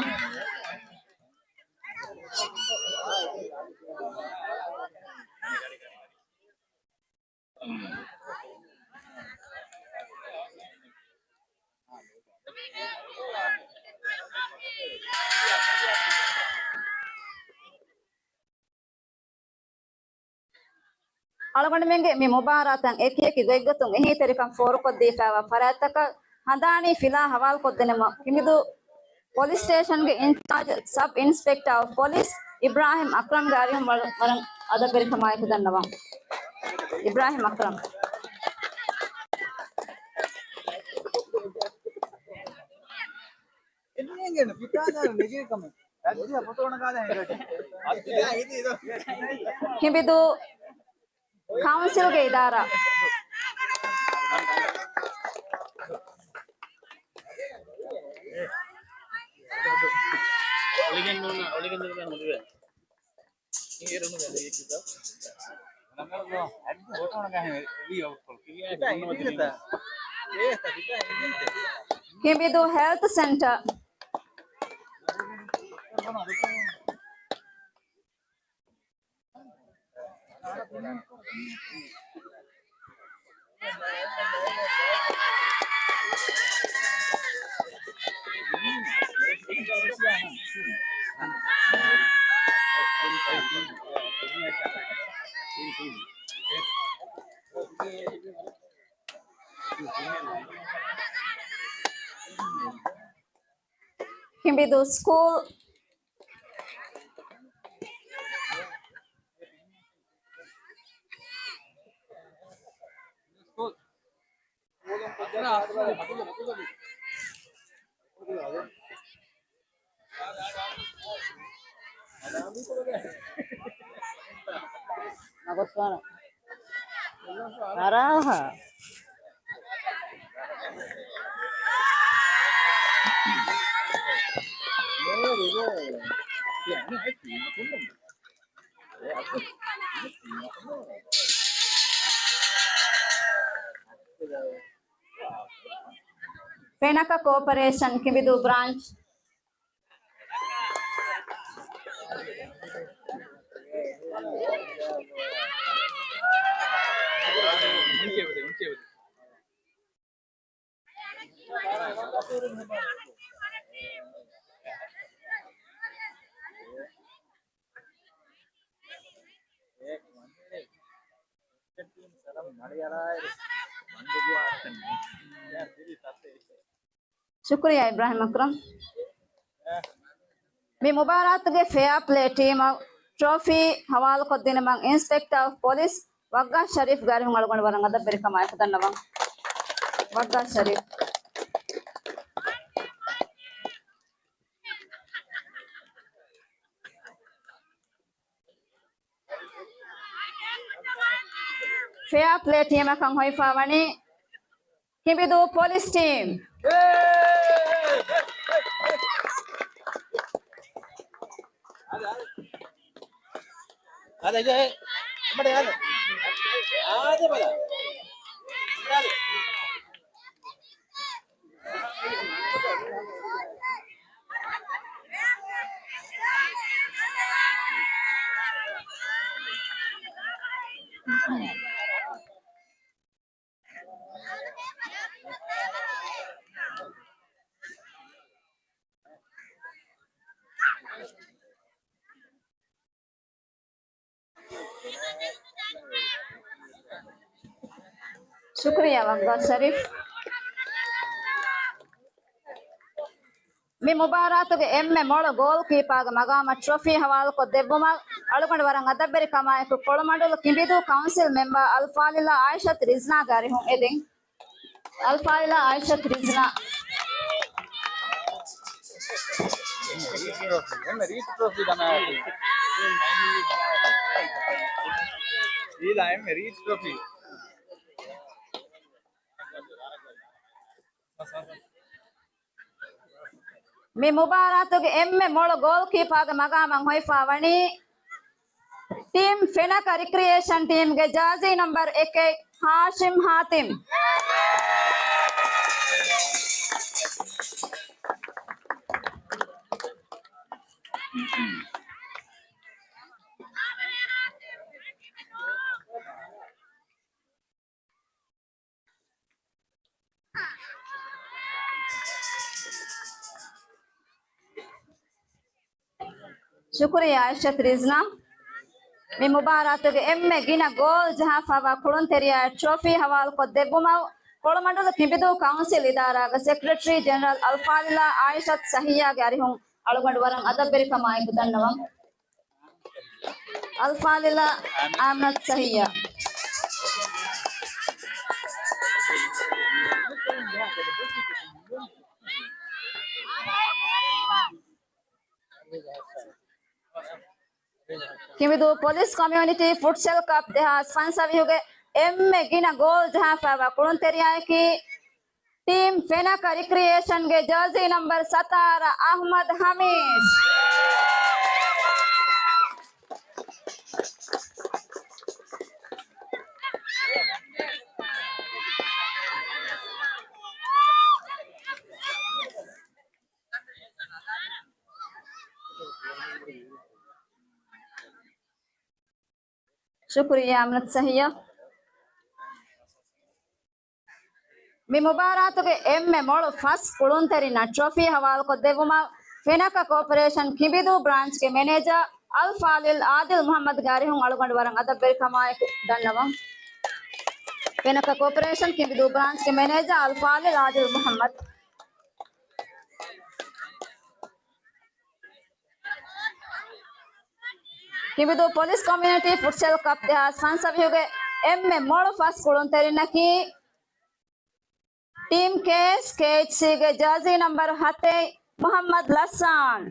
އަޅުގަނޑުމެންގެ މި މުބާރާތަށް އެކިއެކި ގޮތްގޮތުން އެހީތެރިކަން ފޯރުކޮށްދީފައިވާ ފަރާތްތަކަށް ހަނދާނީ ފިލާ ހަވާލުކޮށްދިނުމަށް ކިނބިދޫ ޕޮލިސް ސްޓޭޝަންގެ އިންޗާޖް ސަބް އިންސްޕެކްޓަރ އޮފް ޕޮލިސް އިބްރާހިމް އަކްރަމްގެ އަރިހުން ވަރަ-، ވަރަށް އަދަބުވެރިކަމާއެކު ދަންނަވަން. އިބްރާހިމް އަކްރަމް. ކިނބިދޫ ކައުންސިލްގެ އިދާރާ. ކިނބިދޫ ހެލްތު ސެންޓަރ. ކިނބިދޫ ސްކޫލް. ނަގޮސްވާނަ. ނަރާހަ. ފެނަކަ ކޯޕަރޭޝަން ކިނބިދޫ ބްރާންޗް. ޝުކުރިއްޔާ އިބްރާހިމް އަކްރަމް. މި މުބާރާތުގެ ފެއާ ޕްލޭ ޓީމަށް ޓްރޮފީ ހަވާލުކޮށްދިނުމަށް އިންސްޕެކްޓާ އޮފް ޕޮލިސް ވައްގާ ޝަރީފްގެ އަރިހުން އަޅުގަނޑު ވަރަށް އަދަބުވެރިކަމާއެކު ދަންނަވަން. ވައްގާ ޝަރީފް. ފެއާ ޕްލޭ ޓީމަކަށް ހޮވިފަ ވަނީ ކިނބިދޫ ޕޮލިސް ޓީމް. ޝުކުރިއްޔާ ވައްގާ ޝަރީފް. މި މުބާރާތުގެ އެންމެ މޮޅު ގޯލް ކީޕާގެ މަގާމަށް ޓްރޮފީ ހަވާލުކޮށް ދެއްވުމަށް އަޅުގަނޑު ވަރަށް އަދަބުވެރި ކަމާއެކު ކޮޅުމަޑުލު ކިނބިދޫ ކައުންސިލް މެމްބާ އަލްފާޟިލާ އާއިޝަތު ރިޒްނާގެ އަރިހުން އެދެން. އަލްފާޟިލާ އާއިޝަތު ރިޒްނާ. މި މުބާރާތުގެ އެންމެ މޮޅު ގޯލް ކީޕާގެ މަގާމަށް ހޮވިފަ ވަނީ ޓީމް ފެނަކަ ރިކްރިއޭޝަން ޓީމްގެ ޖާޒީ ނަމްބަރު އެކެއް، ހާޝިމް ހާތިމް. ޝުކުރިއްޔާ އާއިޝަތު ރިޒްނާ. މި މުބާރާތުގެ އެންމެ ގިނަ ގޯލް ޖަހާފައިވާ ކުޅުންތެރިޔާއަށް ޓްރޮފީ ހަވާލުކޮށްދެއްވުމަށް ކޮޅުމަޑުލު ކިނބިދޫ ކައުންސިލް އިދާރާގެ ސެކްރެޓަރީ ޖެނެރަލް އަލްފާޟިލާ އާއިޝަތު ސަހިއްޔާގެ އަރިހުން އަޅުގަނޑު ވަރަށް އަދަބުވެރިކަމާއެކު ދަންނަވަން. އަލްފާޟިލާ އާމިނަތު ޞަހިއްޔާ. ކިނބިދޫ ޕޮލިސް ކޮމިއުނިޓީ ފުޓްސަލް ކަޕް ދެހާސް ފަންސަވީހުގެ އެންމެ ގިނަ ގޯލް ޖަހާފައިވާ ކުޅުންތެރިޔާއަކީ ޓީމް ފެނަކަ ރިކްރިއޭޝަންގެ ޖާޒީ ނަމްބަރު ސަތާރަ އަޙްމަދު ޙަމީދު. ޝުކުރިއްޔާ އާމިނަތު ޞަހިއްޔާ. މި މުބާރާތުގެ އެންމެ މޮޅު ފަސް ކުޅުންތެރިންނަށް ޓްރޮފީ ހަވާލުކޮށްދެއްވުމަށް ފެނަކަ ކޯޕަރޭޝަން ކިނބިދޫ ބްރާންޗްގެ މެނޭޖަރ އަލްފާޟިލް އާދިލް މުޙައްމަދުގެ އަރިހުން އަޅުގަނޑު ވަރަށް އަދަބުވެރިކަމާއެކު ދަންނަވަން. ފެނަކަ ކޯޕަރޭޝަން ކިނބިދޫ ބްރާންޗްގެ މެނޭޖަރ އަލްފާޟިލް އާދިލް މުޙައްމަދު. ކިނބިދޫ ޕޮލިސް ކޮމިއުނިޓީ ފުޓްސަލް ކަޕް ދެހާސް ފަންސަވީހުގެ އެންމެ މޮޅު ފަސް ކުޅުންތެރިންނަކީ ޓީމް ކޭއެސް ކޭއެޗްސީގެ ޖާޒީ ނަމްބަރު ހަތެއް، މުޙައްމަދު ލައްސާން.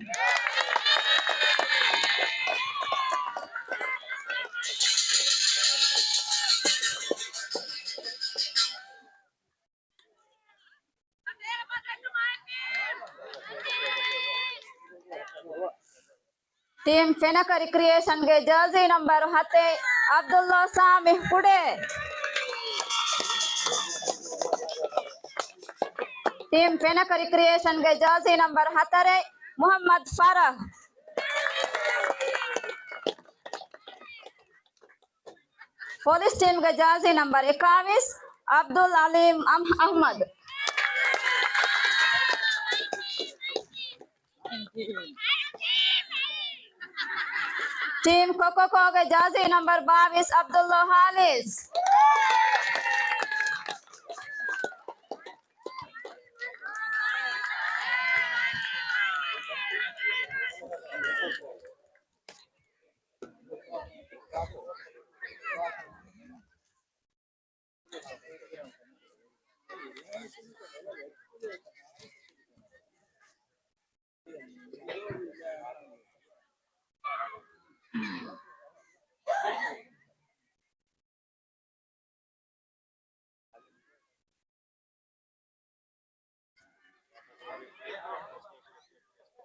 ޓީމް ފެނަކަ ރިކްރިއޭޝަންގެ ޖާޒީ ނަމްބަރު ހަތެއް، ޢަބްދުﷲ ސާމިޙް ކުޑޭ. ޓީމް ފެނަކަ ރިކްރިއޭޝަންގެ ޖާޒީ ނަމްބަރު ހަތަރެއް، މުޙައްމަދު ފަރަޙް. ޕޮލިސް ޓީމްގެ ޖާޒީ ނަމްބަރު އެކާވީސް، ޢަބްދުލް ޢަލީމް އަމް-، އަޙްމަދު. ޓީމް ކޮކޮކޯގެ ޖާޒީ ނަމްބަރު ބާވީސް، ޢަބްދުﷲ ޚާލިޞް.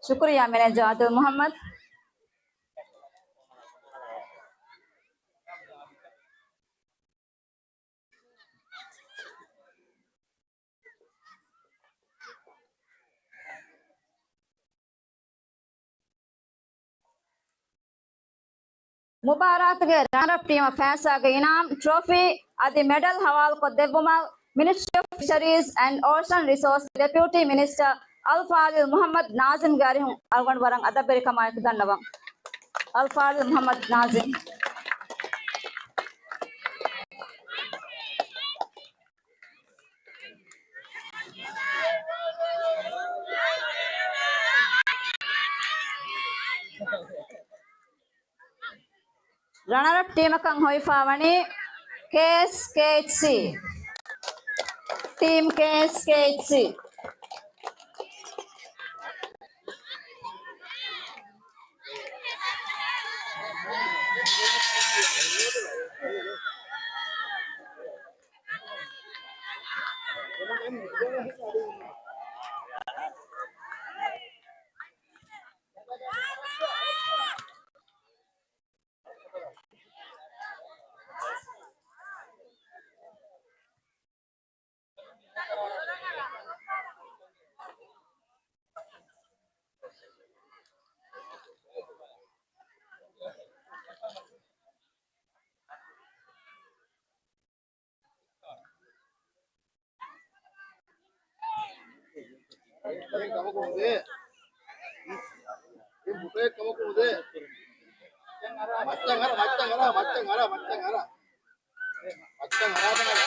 ޝުކުރިއްޔާ މެނޭޖަރ އާދިލް މުޙައްމަދު. މުބާރާތުގެ ރަނަރަޕް ޓީމަށް ފައިސާގެ އިނާމް، ޓްރޮފީ އަދި މެޑަލް ހަވާލުކޮށްދެއްވުމަށް މިނިސްޓްރީ އޮފް ފިޝަރީޒް އެންޑް އޯޝަން ރިސޯސް ޑެޕިއުޓީ މިނިސްޓަރ އަލްފާޟިލް މުޙައްމަދު ނާޒިމްގެ އަރިހުން އަޅުގަނޑު ވަރަށް އަދަބުވެރިކަމާއެކު ދަންނަވަން. އަލްފާޟިލް މުޙައްމަދު ނާޒިމް. ރަނަރަޕް ޓީމަކަށް ހޮވިފާވަނީ ކޭއެސް ކޭއެޗްސީ. ޓީމް ކޭއެސް ކޭއެޗްސީ. މައްޗަށް އަރާ، މައްޗަށް އަރާ، މައްޗަށް އަރާ. މައްޗަށް އަރާ، މައްޗަށް އަރާ.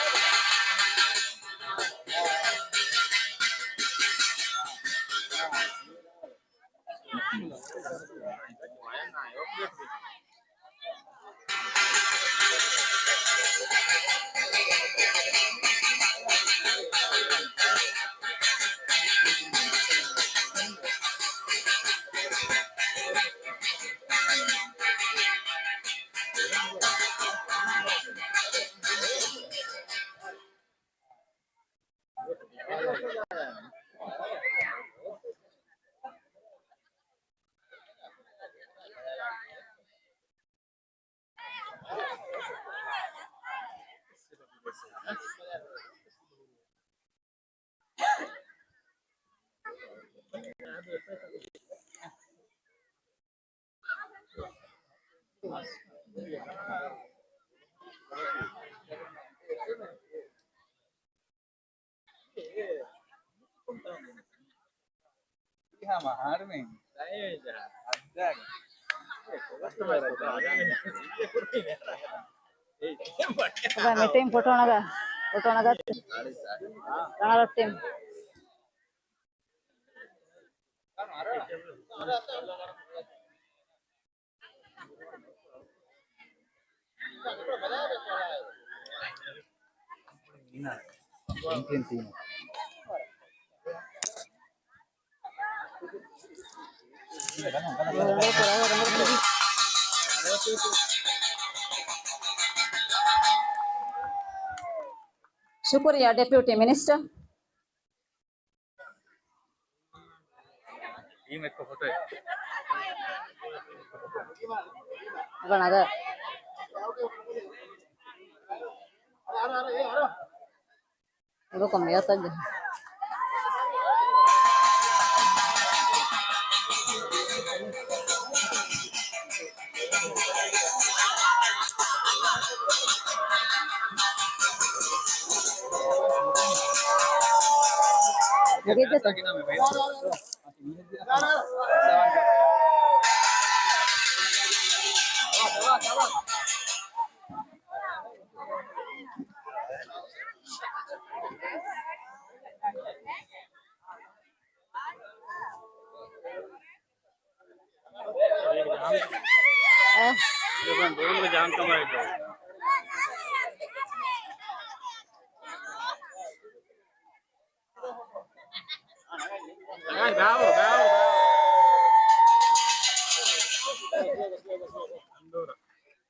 މި ޓީމް ފޮޓޯ ނަގާ، ފޮޓޯ ނަގާ. ރަނަރަޕް ޓީމް. ޝުކުރިއްޔާ، ޑެޕިއުޓީ މިނިސްޓަރ. ޓީމް އެއްކޮށް ފޮޓޯ. އަގަ ނަގަ. އެބަކޮ މިއަތަށް ޖެހި. ނެގިއްޖެތަ؟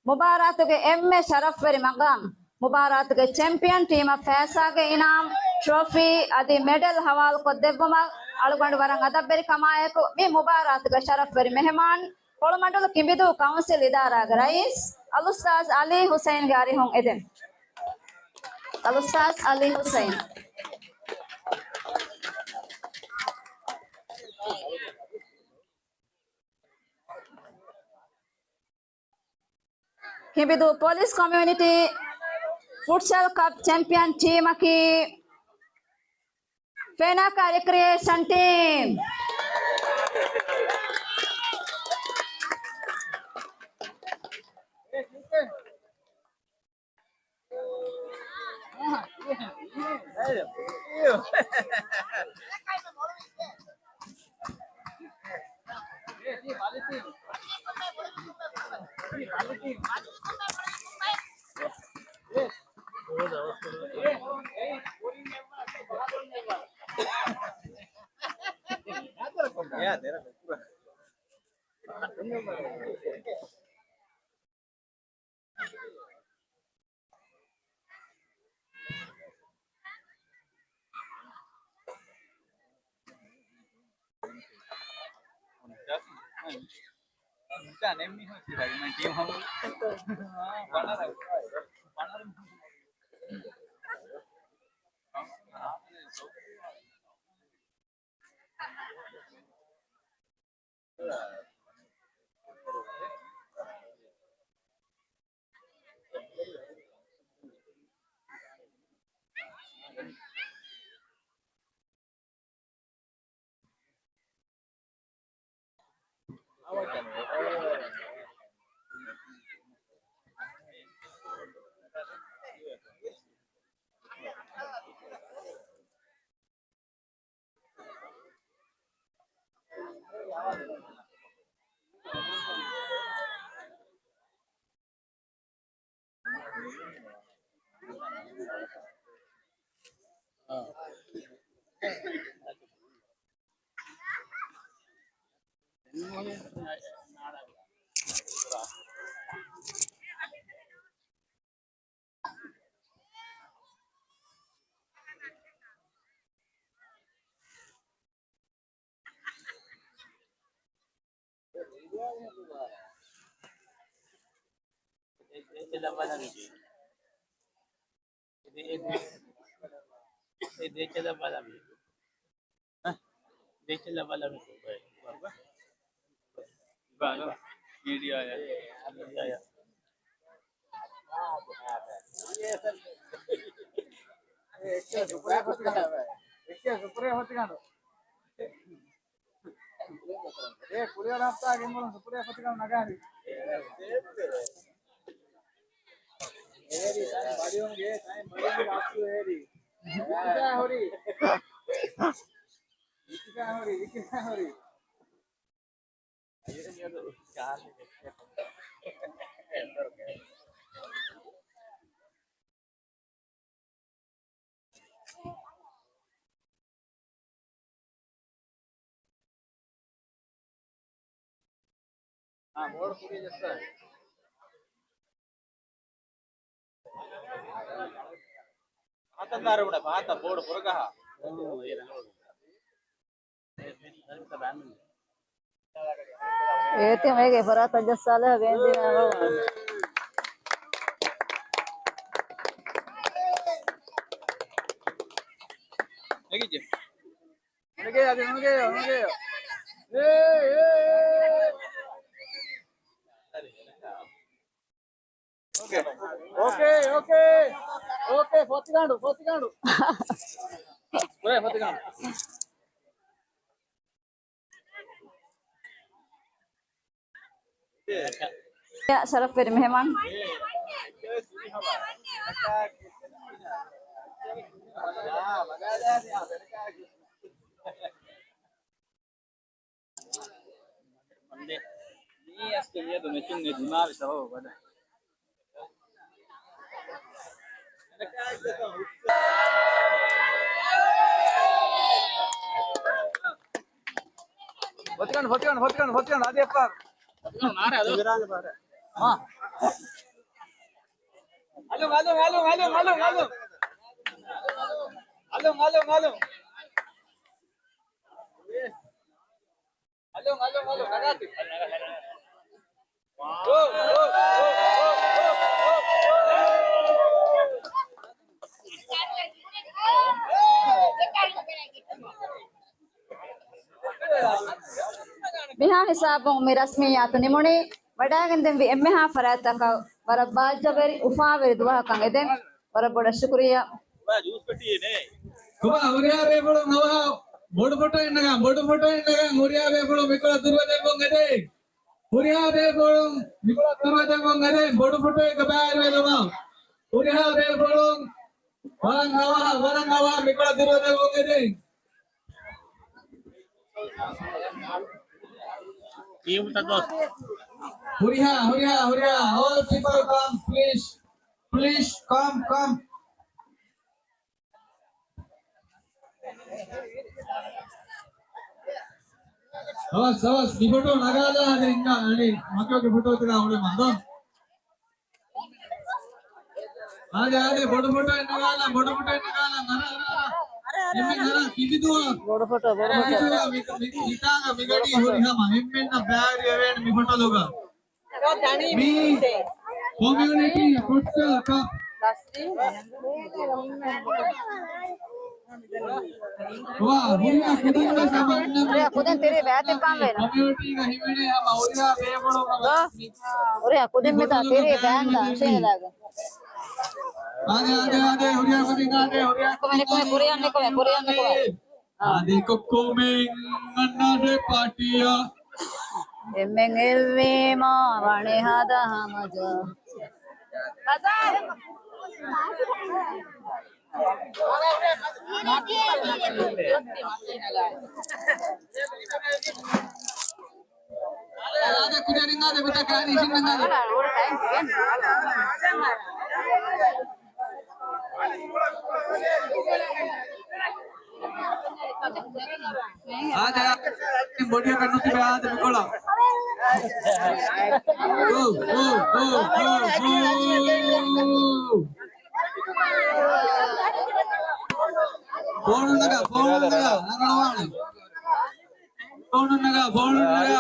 މުބާރާތުގެ އެންމެ ޝަރަފްވެރި މަގާމް، މުބާރާތުގެ ޗެމްޕިއަން ޓީމަށް ފައިސާގެ އިނާމް، ޓްރޮފީ އަދި މެޑަލް ހަވާލުކޮށްދެއްވުމަށް އަޅުގަނޑު ވަރަށް އަދަބްވެރިކަމާއެކު، މި މުބާރާތުގެ ޝަރަފްވެރި މެހެމާން، ކޮޅުމަންޑުލު ކިނބިދޫ ކައުންސިލް އިދާރާގެ ރައީސް އަލްއުސްތާޛް އަލީ ހުސައިންގެ އަރިހުން އެދެން. އަލްއުސްތާޛް އަލީ ހުސައިން. ކިނބިދޫ ޕޮލިސް ކޮމިއުނިޓީ ފުޓްސަލް ކަޕް ޗެމްޕިއަން ޓީމަކީ ފެނަކަ ރިކްރިއޭޝަން ޓީމް. ދެކެލަ ބަލަން. ބާނު. މީޑިއާއަށް. އެއްކެ ސުޕްރޭ ފޮތިގަނޑު. އެއްކެ ސުޕްރޭ ފޮތިގަނޑު. އޭ ކުޅިވަރަށްތާ ގެންގުޅުން ސުޕްރޭ ފޮތިގަނޑު ނަގާނީ. އޭރި ތައި ބަޑިއުންގެ، ތައި ބަޑިއުންގެ އަސްލު އޭރި. އިތިފާ ހުރި. އިތިފާ ހުރި، އިތިފާ ހުރި. އާ، ބޯޑު ކުރި ޖައްސާ. ހަތަށް ދާރު ބުނެ، ހަތަށް ބޯޑު ފުރަގަހާ. އޭތި މޭގެ ފަރާތަށް ޖައްސާލާ ބޭންދިނާ ވަވާ. ނެގިއްޖެ. ނުގެޔޯ، އަދި ނުގެޔޯ، ނުގެޔޯ. އޭ، އޭ. އޯކޭ، އޯކޭ، އޯކޭ. އޯކޭ، ފޮތިގަނޑު، ފޮތިގަނޑު. އޭ، ފޮތިގަނޑު. ޝަރަފްވެރި މެހެމާން. މީ އަސްލު މިއަދު މެޗުން ދިމާވި ސަބަބު ބަދަ. ފޮތިގަނޑު، ފޮތިގަނޑު، ފޮތިގަނޑު، ފޮތިގަނޑު، އަދި އެއްފަހަރު. އަލުން، އަލުން، އަލުން، އަލުން، އަލުން، އަލުން. އަލުން، އަލުން، އަލުން. އަލުން، އަލުން، އަލުން، ނަގާތި. މިހާ ހިސާބުން މި ރަސްމިއްޔާތު ނިމުނީ. ވަޑައިގެންދެންވީ އެންމެހާ ފަރާތްތަކަށް ވަރަށް ބާއްޖަވެރި އުފާވެރި ދުވަހަކަށް އެދެން. ވަރަށް ބޮޑަށް ޝުކުރިއްޔާ. ކޮބާ ހުރިހާ ބޭފުޅުން އަވަހަށް ބޮޑު ފޮޓޯއެއް ނަގާ، ބޮޑު ފޮޓޯއެއް ނަގާ، ހުރިހާ ބޭފުޅުން މިކޮޅަށް ދުރުވެދެއްވުން އެދޭ. ހުރިހާ ބޭފުޅުން މިކޮޅަށް ދުރުވެދެއްވުން އެދޭ، ބޮޑު ފޮޓޯއެއްގަ ބައިވެރިވެލުމަށް. ހުރިހާ ބޭފުޅުން ވަރަށް އަވަހަށް، ވަރަށް އަވަހަށް މިކޮޅަށް ދުރުވެދެއްވުން އެދޭ. ހުރިހާ، ހުރިހާ، ހުރިހާ. All people come, please. Please come, come. އަވަސް، އަވަސް، މި ފޮޓޯ ނަގާލާ އަދި އިންނަ އަނެއް މަކަކެ ފޮޓޯ ތިރާ އުޅެ މަދޯ. އާދެ، އާދެ، ބޮޑު ފޮޓޯ އެއް ނަގާލާ، ބޮޑު ފޮޓޯ އެއް ނަގާލާ، ނަރާ، ނަރާ. އެންމެ ނަރާ، ކިބިދުވާ. ބޮޑު ފޮޓޯ، ބޮޑު ފޮޓޯ. މި، މި، ހިތާގަ މިގަޑީ ހުރި ހަމަ އެންމެންނަށް ބައިވެރިވެވޭނެ މި ފޮޓޯލުގަ. މީ ކޮމިއުނިޓީ ފުޓްސަލް ކަޕް. ވާ، ހުރިހާ ކުދިން ވެސް ހަމަ އިންނަ ހުރިހާ ކުދިން ތިރީ ބައިތިއްބަން ވޭނު. ކޮމިއުނިޓީގަ ހިމެނޭ ހަމަ ހުރިހާ ބޭފުޅުން ހަމަ ދޯ. ހުރިހާ ކުދިން މިތާ ތިރީ ބައިންދާ ޝޭލާގެ. އާދެ، އާދެ، އާދެ، ހުރިހާ ކުދިން އާދެ، ހުރިހާ ކުދިން އާދެ. ކުދިން، ކުދިން، ކުދިން، ކުދިން. އާދެ، ކޮއްކޮމެން އަންނާށޭ ޕާޓީއަށް. އެންމެން އެއްވީމާ ވަނީ ހާދަ ހަމަޖާ. އާދެ، ކުދިން އާދެ، ބުތަކާ ނިޝިން އާދެ. އާދެ، އާދެ، ބޮޑިއަކަށް ނުތިބެ އާދެ މިކޮޅަށް. އޯ، އޯ، އޯ. ފޯނު ނަގާ، ފޯނު ނަގާ، ރަނގަޅުވާނެ. ފޯނު ނަގާ، ފޯނު ނަގާ،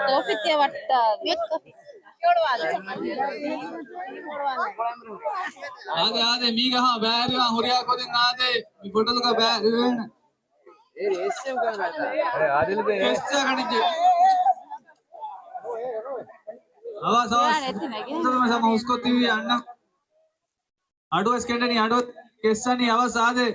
ކޮފީ ތިޔަ ވައްޓާ. އާދެ، އާދެ، މީގަ ހާ ބައިވެރިވާ ހުރިހާ ކުދިން އާދެ، މި ފޮޓޯލުގަ ބައިވެރިވޭނެ. ކެއްސާ ކަނޑިއްޖެ. އަވަސް، އަވަސް. ހުސްކޮށް ތިބީ އަންނަ. އަޑުވެސް ކެނޑެނީ، އަޑުވެސް ކެއްސަނީ. އަވަސް އާދޭ.